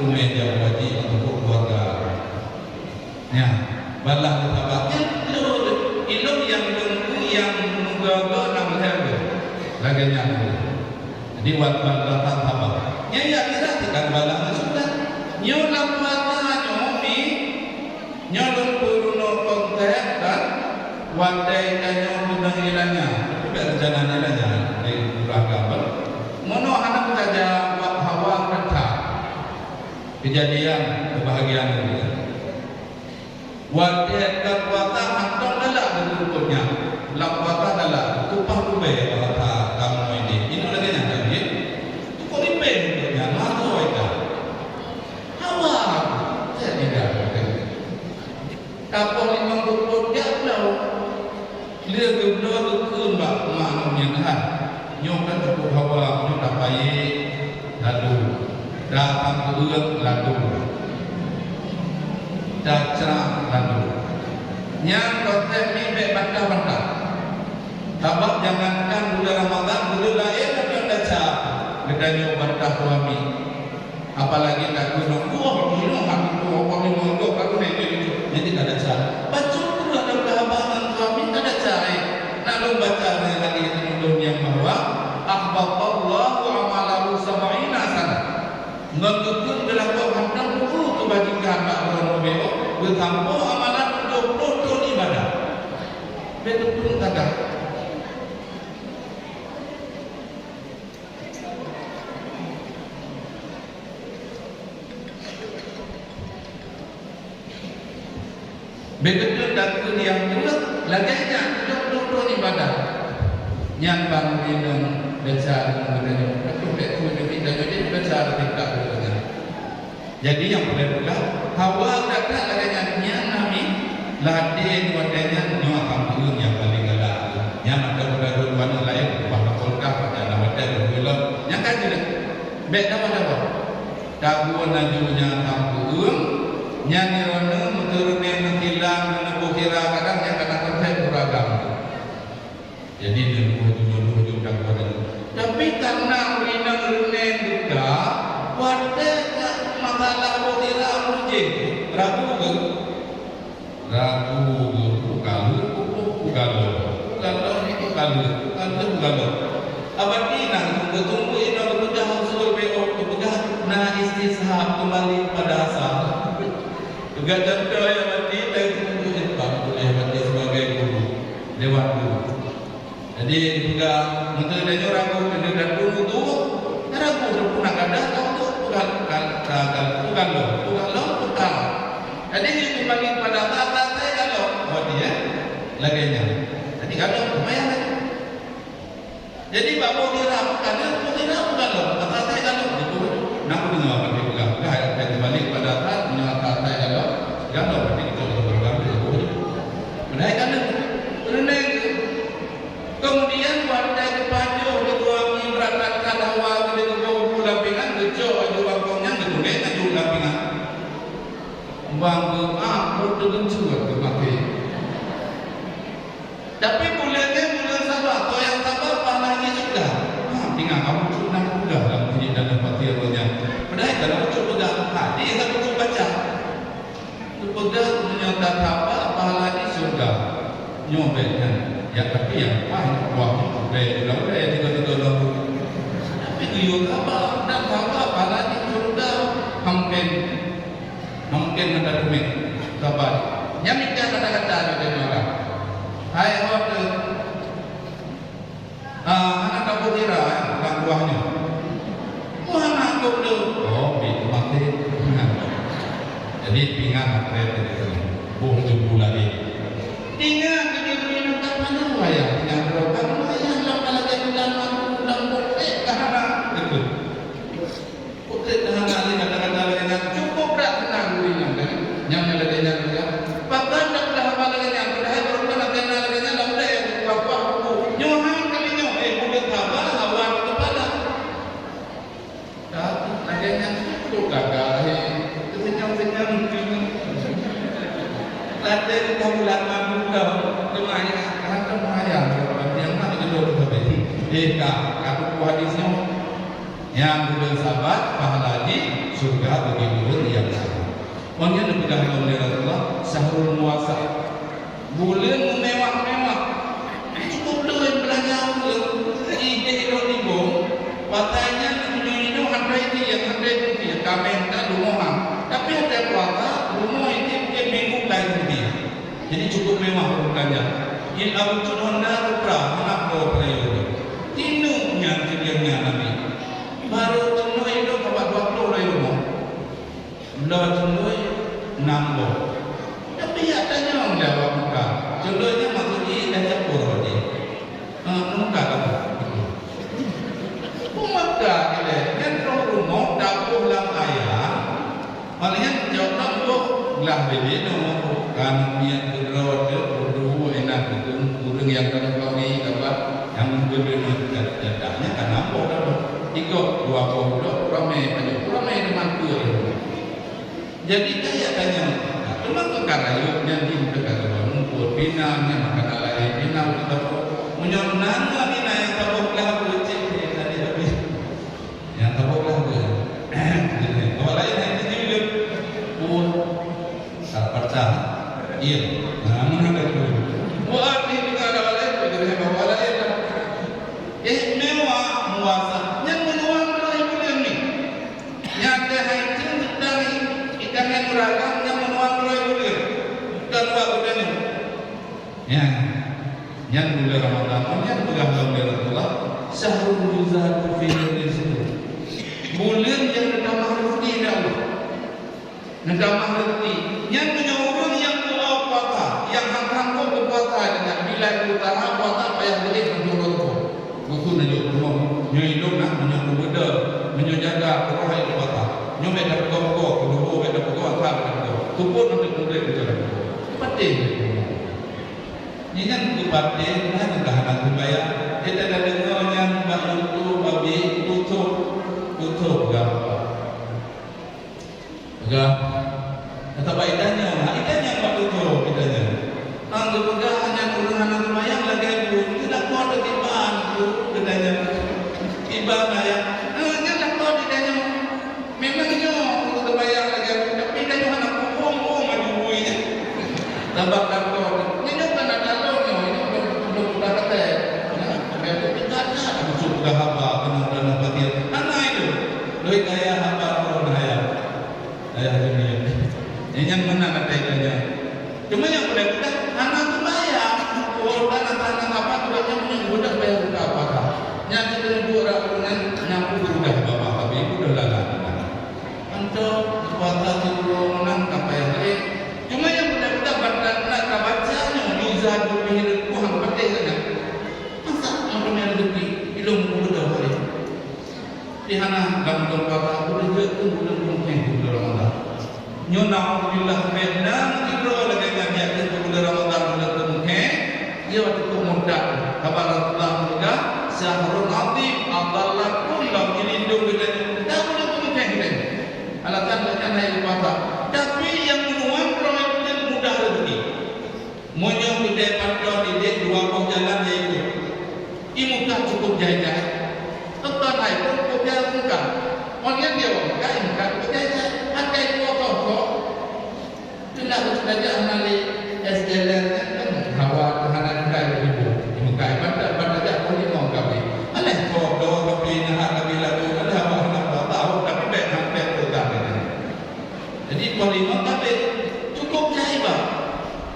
Meunyoe wajéb untuk keuluwarga. Nyan, balah meusabat. Nyan, ilôn nyang lôn, nyang meugaga lam lhèe lôn. Lagèe nyan. Jadi, wan, wan, wan, sabat. Nyan, ya, kira sedang balah meusabat. Nyoe lam masa nyoe, mi, nyoe lôn peurunoe konteks dan watèe tanyoe beunang ilanya. Tapi bèk rencana ilanya, dari kurang gambar. Mono hana saja buat hawa rata. Kejadian kebahagiaan dunia. Watèe ka puasa hantom galak geurumpok nyan. Lam puasa galak, tupah rubée bahasa kamoe ini. Ini lagèe nyan kan, ya? Tukang ribée untuk nyan, masuk aja. Hawa, saya tidak. Kapoh limong peuet jak bloe. Lheueh geubloe geukheun bak mak ngon nyan, "Hai, nyoe kan cukup hawa, nyoe tapayek lalu, datang ureueng lalu, tacrah lalu." Nyan konsep mi bèk bantah-bantah. Sabab jangankan bulan Ramadhan, bulan laén akan desya geutanyoe bantah suami. Apalagi takheun, "Wah, minong hati tu, wah, minong tu, baru naik dia tu." Jadi tak ada cara. Baca pula dalam kehabaran suami tak ada cara. Nak lom baca dari hadis Nabi yang bahwa, "Ahbatallahu amalahu sab'ina sana." Ngon geukheun geulakoe hantom peurunoe kebajikan bak droe mubacut, geusampoe amalan tujoh ploh thon ibadah. Beutôi tagah. Beutôi takheun nyang buet lagèe nyan, dok-dok ibadah. Nyan ban inong desya geutanyoe. Tapi bèk keu demi tanyoe jadi desya tingkat geutanyoe. Jadi nyang peureulèe peugah, hawa gata lagèe nyan, nyan nami ladèe watèe nyan nyoe akan ureueng nyang paleng galak. Nyan mantong geutanyoe dua aneuk laén, bah kulkah, watèe na watèe beutôi lom. Nyang ka jeuet, bèk dawa-dawa. Tabu laju nyan sampeueung, nyan droeneuh meuteureuneng meukilang, meuneuboh kira kadang nyang kana konsep uragam. Jadi, neuboh judul-judul dan pada. Tapi karena ureueng inong reuneng duka, watèe ka masalah boh kira mujih, ragu ke? Ragu geuh, peugah lheueh, peugah lheueh, peugah lheueh, peugah lheueh, peugah lheueh, peugah lheueh. Abati na geutunggu-tunggu inong geupeugah usul B O, geupeugah na istishab keumbali kepada asal. Peugah contoh ya, abati, tai tunggu simpang tuléh abati sebagai guru, dewan guru. Jadi, peugah, meunyoe tanyoe ragu keu datu mutu, ragu teupeu na gadah ka untuk peugah, ka, ka, ka, peugah lom, peugah lom, peugah. Jadi, jeuet keumbali pada asai galom, buat dia, lagèe nyan. Jadi, galom, lumayan lagi. Jadi, bak boh sira, peugah lom, boh sira, peugah lom, asai galom, gitu. Nah, aku dengar pakai peugah, peugah, keumbali pada asai, meunyoe asai galom, galom, berarti kita betul-betul galom, gitu. Padahai galom, reuneng, Keumudian, watèe geupajoh lé suami beurangkat hawa geudeh geuboh u lam pingan, geucok laju bangkong nyan, geutunggeng laju u lam pingan. Bang geuh, ah, peuet teugeunceuet geumaté. Tapi buleuen nyan buleuen saba, soe nyang saba pahala jih syeuruga. Ha, pingan, kamoe cok na syeuruga lam meuseujid dan lam pati roh nyan. Padahai ka na cok peugah, ha, di ka cok baca. Teupeugah meunyoe tasaba pahala di syeuruga. Nyoe bèk nyan. Ya, tapi nyang paih wah bèk ulèe-ulèe tiga-tiga lampu. Tapi geuyue saba dan saba pahala di syeuruga hampen. Hampen hana teumé. Saba. Nyan mita kata-kata dari orang. Hai, ho teu. Ah, hana tapeukira, eh, bukan buahnya. Wah, aneuk tu. Oh, bit mati. Jadi, pingan akhirnya itu. Boh tu pula ni. Ingat, kita beri minta mana wayang. Ingat, kalau kamu wayang, lam kalau dia bilang, aku bilang, boleh, kahana. Itu. Putéh tahan ahli kata-kata lagèe nyan, cukup dak seunang gurèe nyan, kan? Nyang lagèe nyan, ya. Pakon dak peudah haba lagèe nyan, padahai baroe na keunan lagèe nyan, lam dayah kuah-kuah buku. Nyoe han kali nyoe, eh, buleuen haba, hawa di keupala. Dak, lagèe nyan, cukup gagah, eh. Teusenyum-senyum. Lagèe bukan bulan madu tau. Cuma ya, kan, cuma ya, kalau dia mah jodoh tu, eh, ka, ka buku hadis nyoe. Nyang buleuen Sabat, pahala jih syurga bagi buleuen nyang laén. Kon nyan geupeugah lom lé Rasulullah, syahrul muwasah. Buleuen meumewah-mewah. Cukup lôn beulanja ureueng, idéh lôn nibong, patai nyan meunyoe inong hana idéh, hana idéh, kaméng ka lumoh ha. Tapi hana puasa, lumoh idéh, minggu ka idéh. Jadi cukup mewah ureueng beulanja. Nyan Abu Cun Honda Supra, hana bloe peunayoe. Tineuk nyan, tineuk nyan Nabi. Barô cundoi lôn sabab dua ploh lom rumoh. Bloe cundoi nam boh. Tapi yak tanyong lé awak Mekah, cundoi nyan maksud jih dah campur roti. Ha, Mekah tu. Mekah ilée nyan rôh rumoh taboh lam ayam. Malah nyan jaweueb boh glah bibit nyoe. Kan miet keudroe teuh, ureueng inan teuh, ureueng nyang ka meukawen, apa, nyang geudeueng nyan ka nam boh dah. Tiga, dua boh, dua ramé, ramé teuma peue. Jadi, kaya tanyong, teuma keu ka rayeuk nyan di muka ka muphom, pinang nyan makanan laén, pinang makanan. Meunyoe na ngon ina nyang saboh glah beucék, eh, tadi habéh. Nyang saboh glah beucék. Awak laén hana jeuet. Buah. Tak pacah. Iya. Nah, mana ada tu? Buah ni dengan awak laén, bagi awak laén lah. Eh, mewah, muasah. Nyang meunuan melalui buleuen ni. Nyang teuhai ceueng seudang ikan yang beragam nyang meunuan melalui buleuen. Bukan buat geutanyoe. Nyan, nyan buleuen Ramadhan. Nyan peugah lom lé Rasulullah, "Syahrun yuzadu fihi rizqu." Buleuen nyang geutamah rezeki lé Allah. Geutamah rezeki. Nyan meunyoe ureueng nyang tuwoe puasa, nyang han sanggob geupuasa, nyan bila geuusaha puasa payah geuéh meunyoe ureueng tuwoe. Geupeue neujok rumoh, nyoe ilôn na meunyoe peubeudoe, meunyoe jaga, peureuhai geupuasa. Nyoe bèk tapeugoe-goe, keuneuk bèk tapeugoe, atra bèk tapeugoe. Seupôt nanti keudeh geujalan. Patéh. Nyan geupatéh, nyan ka hana seumayang. Kita dah deungoe nyan bak YouTube, bak bi, tutup, tutup gam. Peugah, kata bak itanyong, ha, itanyong bak tutoe, itanyong. Nang geupeugah nyan ureueng hana seumayang lagèe bu, itu lakoe teuh kiban, bu, geutanyong. Kiban ayah. Eh, nyan lakoe teuh itanyong. Memang nyoe ureueng seumayang lagèe bu, tapi tanyoe hana kuwong-kuwong aju bui nyan. Sabab lakoe teuh. Nyoe kan ada lôn nyoe, nyoe belum, belum pernah kata. Nah, sampai tu kita ada masuk ke haba, kena, kena perhatian. Hana itu. Lôi kaya haba turun hayat. Ayah dunia. Nyan meunan ata itu nyan. Cuma nyang ulèe peugah, hana seumayang. Oh, hana, hana apa, tu nyan punya budak bayar buka apa. Nyan kita duduk orang dengan nyapu udah bapak, tapi udah lalai. Anto puasa tu meunan ka payah laén. Cuma nyang ulèe peugah, bak na ka baca nyoe, yuzadu bihi rizquhu, patéh saja. Masa mau punya rezeki, ilmu mudah boleh. Di hana lam buleuen puasa, ulèe jeuet keu buleuen peunuh buleuen Ramadhan. Nyoe naudzubillah, bèk na meusidroe lagèe nyan jak keu buleuen Ramadhan buleuen peunuh. Nyoe teupeu murtad. Haba Rasulullah peugah, "Syahrun azim, adhallakum, lom jilindong geutanyoe." Dak buleuen peunuh geutanyoe. Alasan gobnyan hana puasa. Tapi nyang meunuan droe buleuen mudah rezeki. Meunyoe keudè panton idéh dua boh jalan, yaitu i Mekah cukup jai-jai, teuma hai pun cukup jai Mekah. Ngon nyan dia orang Mekah, i Mekah cukup jai-jai. Akai dua boh kok, teulah beuteutajak hana lé es teler nyan kan hawa hana Mekah ibu. I Mekah i pantai, pantai jak pun limong kabi. Alah kok dua kabi, nah kabi lagu, alah hawa hana tahu, tapi bèk, bèk peugah. Jadi, poh limong tabé cukup jai bah.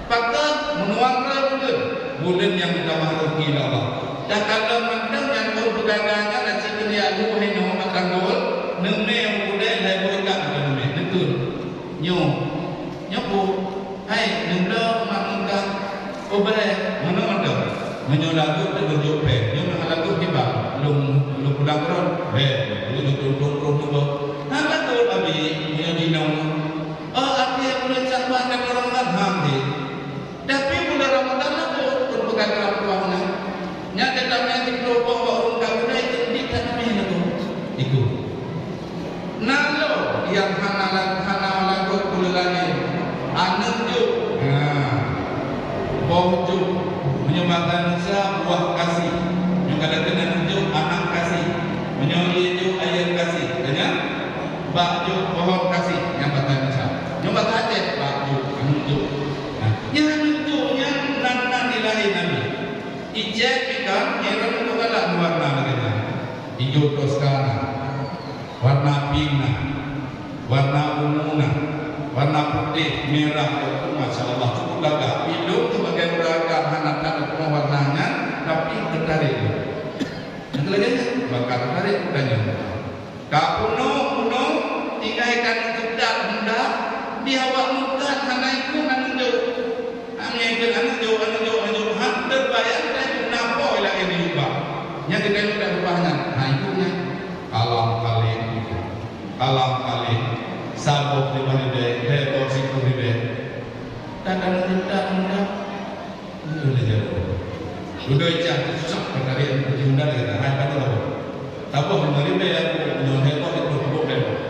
Pakon meunuan droe buleuen, buleuen nyang geutamah rugi lé Allah. Dan kalau mantong nyang ureueng peugah nyan aci keuliak lu hinoe bak tanggol, neumè u keudè lhèe boh ikat neumè, neutun. Nyoe, nyoe bu, hai, neubloe mak mungkah. Oh, bèk, meunoe mantong. Meunyoe lagot, teungoh jok pèng. Nyoe meuhan lagot kiban. Lôn, lôn pulang keudroe. Bèk, lôn jok tong-tong roh nyoe. Hana lagot, abi, meunyoe jinong. Oh, akhé buleuen Sya'ban dan Ramadan, ha, deh. Tapi buleuen Ramadan lagot, pun peugah keu ureueng tuha meunan. Nyan teutamé siplôh boh bak ureueng kafé, itu di tanah mé lagot. Ikôt. Na lom nyang hana la-, hana lagot buleuen laén. Aneuk jok. Nah. Boh jok. Meunyoe basa Indonesia, buah kasih. Meunyoe kadang keunan jok, anak kasih. Meunyoe ie jok, air Bak jok pohon kasih nyang bak tanyoe sa. Nyoe bak Aceh, bak jok, aneuk jok. Nah, nyan aneuk jok nyan nan, nan nilai Nabi. Icet ikan, nyan meugalak warna lagèe nyan. Ijo toska na, warna pink na, warna ungu na, warna putéh, mirah, masya Allah, cukup gagah. Idong sibagai ureueng agam hana that warna nyan, tapi teutarek. Nyang keulagèe nyan, bak teutarek tanyoe. Ka peunoh-peunoh, tinggai ka neuteudak honda, di awak meukat hana ikot aneuk jok. Hana ikot aneuk jok, aneuk jok, aneuk jok, han teubayang laju na po lagèe di jubah. Nyang geutanyoe dak jubah nyan, ha, ikot nyan. Alam kaleng, alam kaleng, saboh lima ribèe, lhèe boh sikureueng ribèe. Ka ka neuteudak honda. Udah jatuh. Udah icah, susah, kata dia, yang pergi undang, dia kata, "Hai, kata apa? Apa, lima ribu ya, aku punya handphone itu, cukup handphone."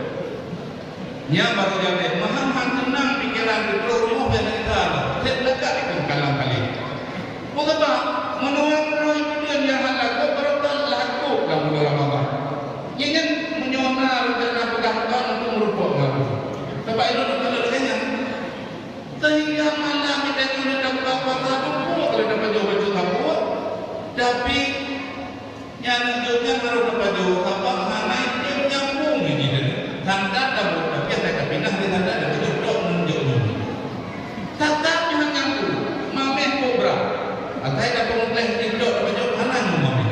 Nya baru jadi, maham han tenang pikiran di perut rumah, biar kita ada. Saya lekat itu kalang kali. Mau kata, menuan roh itu dia, dia hal laku, baru kan laku, dalam bulan Ramadan. Ingat, menyona, rencana pegang tahun untuk merupuk ngaku. Sebab itu, kalau dengannya, sehingga malam kita nyoe dah buka puasa, tumpuk lé tapajoh baju sapeue. Tapi, nyan nunjukkan harôh tapajoh, sabab hana nyambung lé jih. Tanda tabôh, tapi asai tapinah lé tanda tapajoh, tok nunjuk nyoe. Tatap nyoe nyambung, mamèh kobra. Asai tapeumeukleh jih tok tapajoh, hana nyoe mamèh.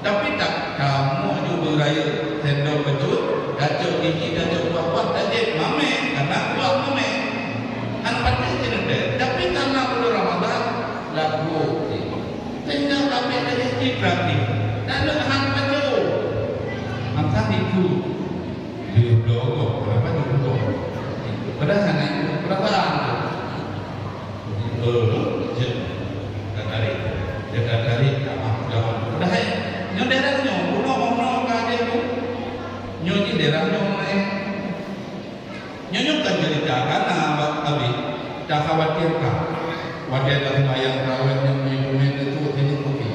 Tapi tak, kamoe aju beurayeuk sendok bacut, tacok gigi, tacok kuah-kuah, tajép mamèh, karena kuah mamèh. Hana patéh ceuneutek, tapi karena bulan Ramadan, lagoe. Sehingga kami tadi berarti, dan han pacu. Maka itu, di dogo, berapa di dogo? Padahal hana itu, berapa? Eh, jeuet. Ka tarék. Jeuet ka tarék, ka maaf, ka maaf. Padahai, nyoe daerah nyoe, bunoe-bunoe ka ada tu. Nyoe jih daerah nyoe laén. Nyoe, nyoe kan cerita, karena abang Abi takhawatirkan. Watèe dah sembahyang tarawih nyoe, nyoe, nyoe, nyoe, tu, sini, kopi.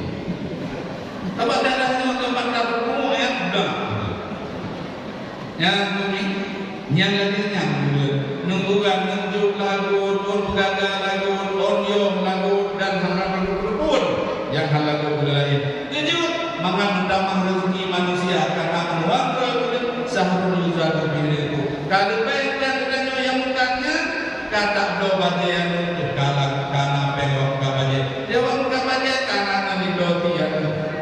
Sabab daerah nyoe tempat tabung, ya, udah. Nyang keubiet, nyang lagèe nyan ulôn. Nunggu geuh, nunjuk lagot, ôn peugagah lagot, ôn yom lagot, dan hana peureulèe pun nyang hana lagot ulôn laén. Keujeuet, mangat meutamah reuzeki manusia ka na meuruang droe ulôn, syahrun yuzadu fihi rizquhu. Ka leubeh dan geutanyoe nyang meukat nyan, ka tabloe bajèe aneuëk, ka la-, ka na péng wak meukat bajèe. Di wak meukat bajèe, ka na ngon dibloe tiep,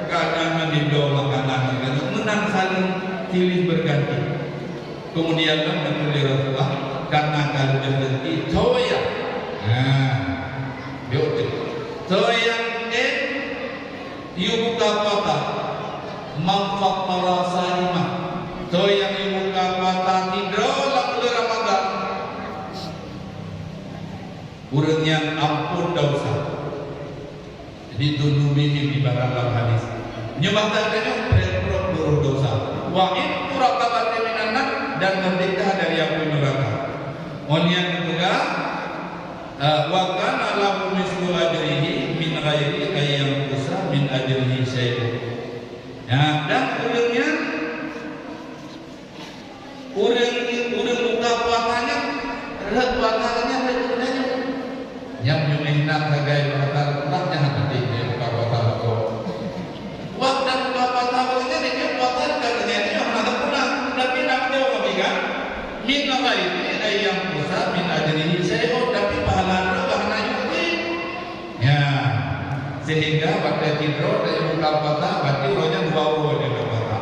ka na ngon dibloe makanan, meunan saléng silih berganti. Kemudian lah meutuléh Rasulullah, karena ka leubeh reuzeki, soe nyang, nah, yuk cit. Soe nyang, eh, yue buka puasa, man fattara sha'iman. Soe nyang yue buka puasa sidroe lam buleuen Ramadhan, ureuëng nyan amphon desya. Jadi, dzunubihim ibarat lam hadis. Nyoe bak tanyoe, trép-trép peurunoh desya. Wa itqu raqabatin minan nar, dan merdeka dari api neraka. Ngon nyan geupeugah, eh, wa kana lahu mislu ajrihi min ghairi an yanqusa min ajrihi syai'un. Ya, dan ureuëng nyan Ureuëng, ureuëng buka puasa nyan, rhot puasa nyan rhot geutanyoe. Nyang meunyoe na sagai puasa, nyan hana deh buka puasa lakoe. Wak dan buka puasa nyan, dia puasa ka geutanyoe hana sempurna. Tapi nak jawab lagi kan? Min ghairi an yanqusa min ajrihi syai'un, tapi pahala droe hana yue. Ya. Sehingga watèe sidroe tanyoe buka puasa, berarti uroe nyan dua uroe dia buka puasa.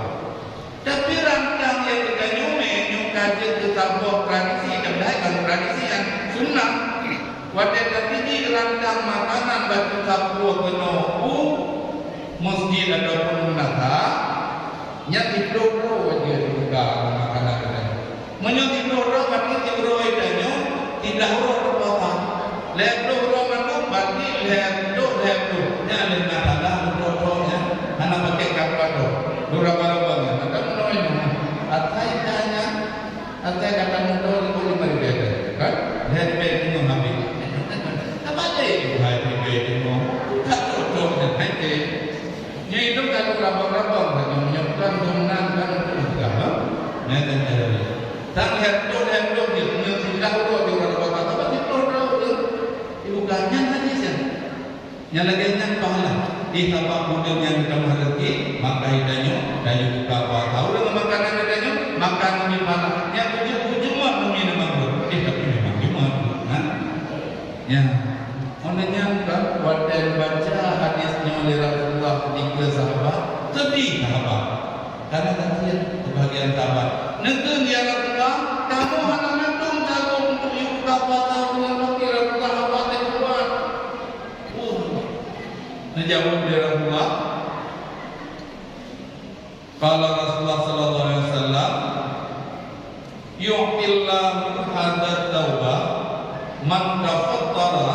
Tapi rantang nyang geutanyoe nyoe ka jeuet keu saboh tradisi, padahai kon tradisi, nyan sunnah. Watèe tatijik rantang makanan bacut sapeue keunoe u masjid ataupun meunasah, nyan siploh droe jeuet buka makanan geutanyoe. Meunyoe siploh droe, berarti siuroe tanyoe siblah uroe puasa. Lhèe ploh uroe mandum, berarti lhèe ploh, lhèe ploh. Nyan lé na tanda uroe-uroe nyan hana pakai kalkulator. Dua raba-raba nyan, maka meunyoe nyoe, asai ka nyan, asai ka tamuto lima ribèe, kan? Lhèe ribèe nyoe habéh. Apa deh? Dua ribèe nyoe. Ka cocok nyan, hai deh. Nyan itu kalau rabang-rabang saja, menyebutkan dominan kan itu sudah, ha? Nyan kan ada. Sang lhèe ploh, lhèe ploh jeuet, meunyoe siblah uroe jeuet, uroe dua bak, tapi siblah uroe jeuet. Ibu kan nyan hadis nyan. Nyang lagèe nyan pahala. Di tabak budeung nyang geutamah rezeki, maka geutanyoe, tanyoe buka puasa. Ureueng makanan geutanyoe, makan ngon pahala. Nyang tujuh, tujuh mat ngon minum anggur. Eh, tapi memang lima tu, kan? Ya. Oleh nyan kan, watèe baca hadis nyoe lé Rasulullah ketika sahabat, sedih sahabat. Karena kasihan sebagian sahabat. Neukheun, "Ya Rasulullah, kamoe hana mandum tabông untuk yue buka puasa bulan Ramadan, Rasulullah, haba teukuat." Wah. Neujaweueb lé Rasulullah, qala Rasulullah sallallahu alaihi wasallam, "Yu'tillahu hadat taubah man tafattara,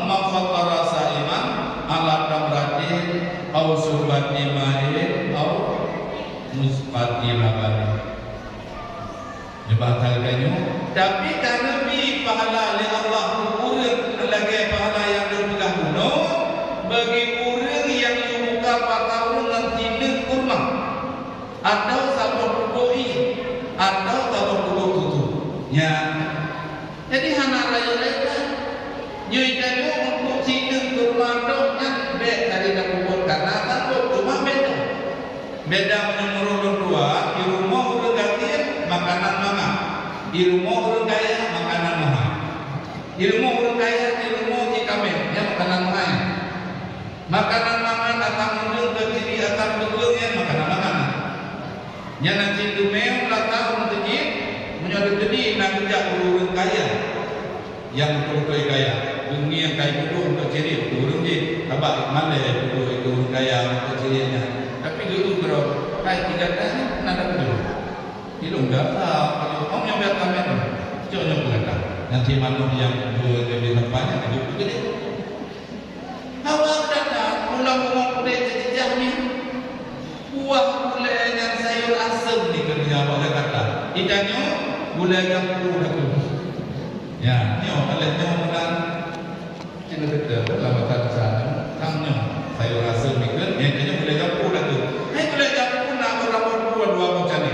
man fattara sa'iman ala tamratin aw syurbati ma'in aw musqati labanin." Di bahasa geutanyoe, tapi ka neubi pahala lé Allah keu ureueng lagèe pahala nyang lôn peugah bunoe, bagi ureueng nyang yue buka puasa ureueng ngon sineuk kurma, atau saboh tuboh ié, atau saboh tuboh susu. Nyan. Jadi hana rayeuk-rayeuk that. Nyoe tanyoe untuk sineuk kurma dong nyan bèk tadi tapeubuet, karena sanggob, cuma beda. Beda meunurot lôn tuan, di rumoh ureueng gasien makanan mangat, di rumoh ureueng kaya makanan mahai. Di rumoh ureueng kaya, di rumoh cit kaméng, nyan makanan mahai. Makanan mangat asam uneun, keuciri asam teupeue, nyan makanan mangat. Nyan na cit teumé rata ureueng teujih, meunyoe teukeudi na geujak ureueng kaya. Nyang beutôi-beutôi kaya, beungieng kai pudong keu cirien ureueng jih, sabab malèe pudong ureueng kaya keu cirien nyan. Tapi geuyue keudroe, hai, tiga kali na dapeuet. Ilong gata, ong nyang biasa meunan, cok nyang peugata. Nanti manok nyang dua kali nampak nyan, geuyue keudeh. Awak gata, ulang-ulang udép teujeujah nyan. Buah gulai ngon sayur asem di keureuja bak Jakarta. Di tanyoe, gulai jampu lakoe. Ya, nyoe, alah nyoe meunan. Cina teuka, lam masa besar nyoe. Sang nyoe, sayur asem di keureuja, nyoe, nyoe gulai jampu lakoe. Hai gulai jampu na ureueng dua, dua boh cané.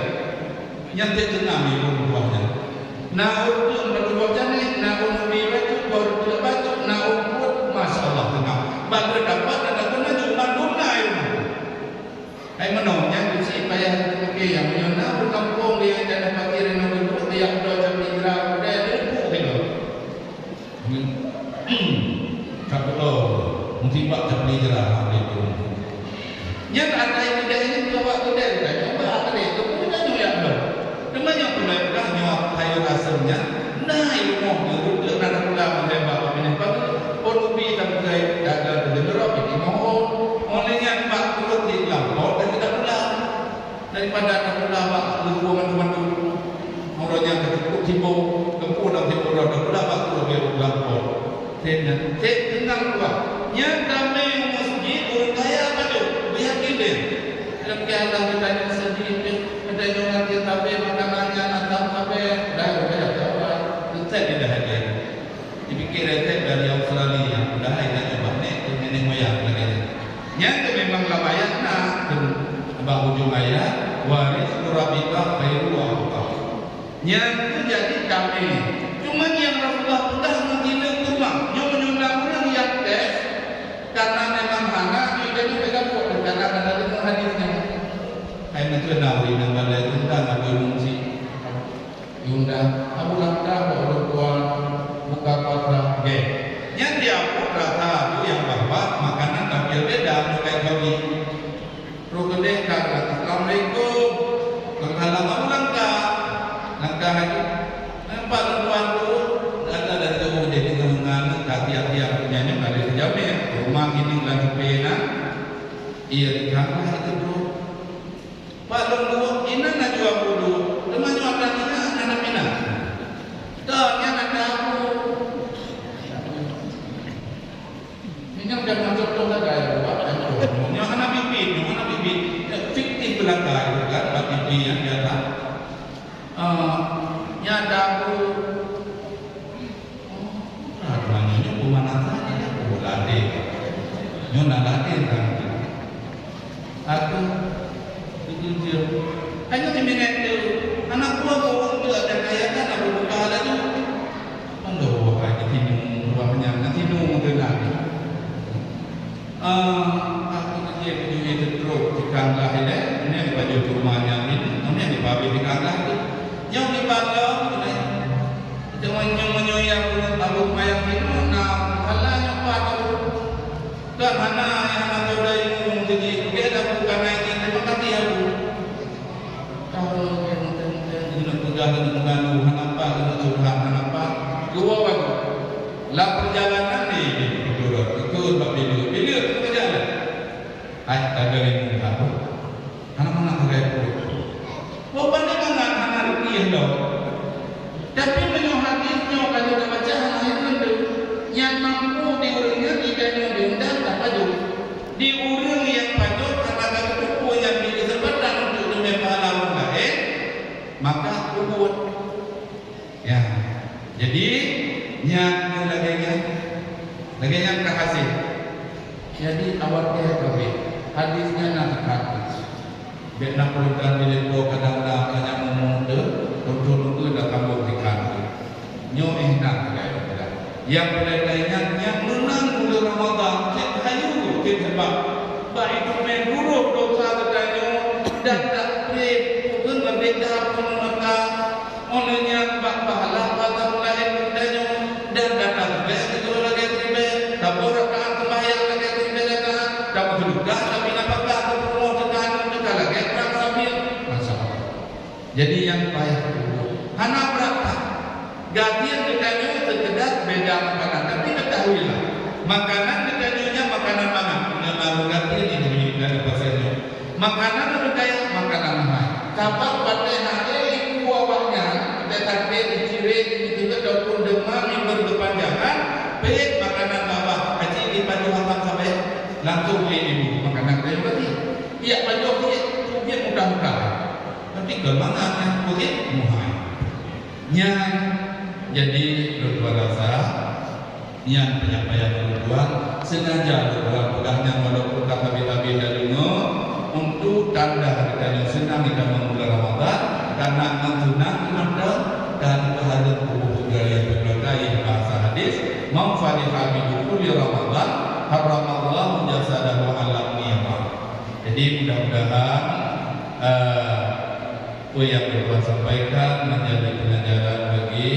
Nyan teuk teunang ibu buah nyan. Na ureueng dua boh cané, na ureueng ubi bacut, boh reuteuek bacut, na ureueng peuet, masya Allah, teunang. Bak geudapat dan geutanyoe mandum na ilmu. Hai meunoe, nyan keuh cit payah tapike, nyang meunyoe na ureueng gampông nyang jadah pake rinong geuduk, tiep bloe Capli Jra, udép, geuduk keudroe. Ka beutôi, musibah Capli Jra, ha, beutôi. Nyan ata nyang udép nyan keu awak udép, ka nyoe bah, ka lheueh, keu peue tanyoe jak bloe. Teuma nyang ulèe peugah nyoe sayur asem nyan, na i rumoh geuh, reuteuek na teupeula meuhai bak binéh pageue, phôn ubi tabeukai, dagang keu jeumeurok, jadi mohon. Óh lheueh nyan bak pruet di lam pot, dan kita pulang. Daripada teupeula bak leukueng mandum-mandum. Uroe nyan ka cukup sibok, teupeu dan sibok uroe teupeula bak pruet di lam pot. Sép nyan, sép teunang luwah. Nyan damé u meuseujid, ureueng kaya padub, beuyakin deh. Lagèe Allah geutanyoe seujid, geutanyoe ngon dia tabé makanan nyan asam tabé, dah geutanyoe coba. Teutap lidah hati. Dipike resep dari Australia, padahai tanyoe bak nek keu nenek moyang lagèe nyan. Nyan keuh memang lam ayat na, bak ujong ayat, "Wa rizqu rabbika khairu wa abqa." Nyan keuh jadi damé. Cuma nyang Rasulullah peugah ngon sineuk kurma, nyoe meunyoe na ureueng nyang tes, karena memang hana, nyoe jadi peugah buet, karena hana deungoe hadis nyan. Hai meuteuna ureueng nyang balèe teuntang Abu Musi. Diundang, Abu Langkah, bak ureueng tuan, buka puasa, gèt. Nyan diapot rasa tu nyang bahwa makanan tampil beda meunurot kami. Roh keudeh ka, "Assalamualaikum." Maka lama Abu Langkah. Langkah lagi. Nampak lôn tuan tu, ada dari jauh dia dengan menganut, hati-hati aku nyanyi, ada di jamé. Rumah ini lagi pena. Iya, di kamar itu, bro. Bak lôn buet inan na jua bulu, teuma nyoe atra tinggai hana pinah. Toh, nyan atra aku. Nyoe jangan contoh sagai, Pak, contoh. Nyoe hana bibi, nyoe hana bibi. Nyoe fiktif belaka, kan, bak bibi nyang biasa. Ah, nyan atra aku. Oh, nyoe pemanasan aja. Oh, ladé. Nyoe na ladé kan. Aku bekerja. Hanya di minit tu, anak buah bawa untuk ada Tapi meunyoe hadis nyoe ka lheueh tabaca hana hireuen teuh, nyang mampu di ureuëng nyan di tanyoe diundang tapajoh. Di ureuëng nyang pajoh karena ka geuteupeue nyan bri keuseumpatan untuk teumé pahala ureuëng laén, maka ubit. Ya. Jadi, nyan keuh lagée nyan. Lagée nyan ka hase. Jadi, awak teuh kabeh. Hadis nyan na teuka. Bék na peurintah di lepo kadang na banyak ngomong tu, contoh nunggu dah tambah ikan tu. Nyoe eh na keuhai. Nyang peureulée nyan, nyang meunang buleuen Ramadhan, cit hayu, cit hebat. Bah itu meuduroh dosa geutanyoe dan tak preh bukan merdeka penuh mata. Óh lheueh nyan bak pahala puasa buleuen geutanyoe dan gata leubeh sigoe lagée siribée, taboh rakaat seumbahyang lagée siribée rakaat, tameuseudekah, tameunafakat, tameurumoh teuka aneuk teuka lagée prang sabil. Masya Allah. Jadi nyang payah tuwoe hana brat that. Gasien geutanyoe seukeudar beda makanan, tapi ketahuilah, makanan geutanyoe nyan makanan mangat. Meunyoe na ureuëng gasien nyoe, na di pasai nyoe. Makanan ureuëng kaya, makanan mahai. Sabab watée hana ibu awaknyan, watée sakét, dicirek, dicirek, ataupun demam yang berkepanjangan, peuet makanan babah, aci dipajoh asam sabé, langsung lé ibu, makanan kaya berarti. Tiap pajoh tiap, tu dia mudah-mudah. Tapi kalau mangan, kulit muhai. Nyan jadi lôn rasa Nyan penyampaian ulôn tuan, sengaja ulôn tuan peugah nyan walaupun ka sabe-sabe tadeungoe, untuk tanda geutanyoe seunang geutanyoe meumula Ramadhan, karena ngon seunang mantong dan hareuem tuboh geutanyoe bahasa hadis, "Man fariha bi dukhuli Ramadhan, harramallahu jasadahu 'alan nar." Jadi mudah-mudahan, eh, Peue nyang ulôn sampaikan menjadi pengajaran bagi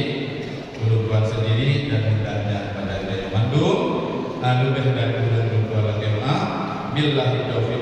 ulôn tuan sendiri dan hendaknya kepada geutanyoe mandum. Ah, leubeh dan kureueng ulôn tuan lakée meu'ah. Billahi taufiq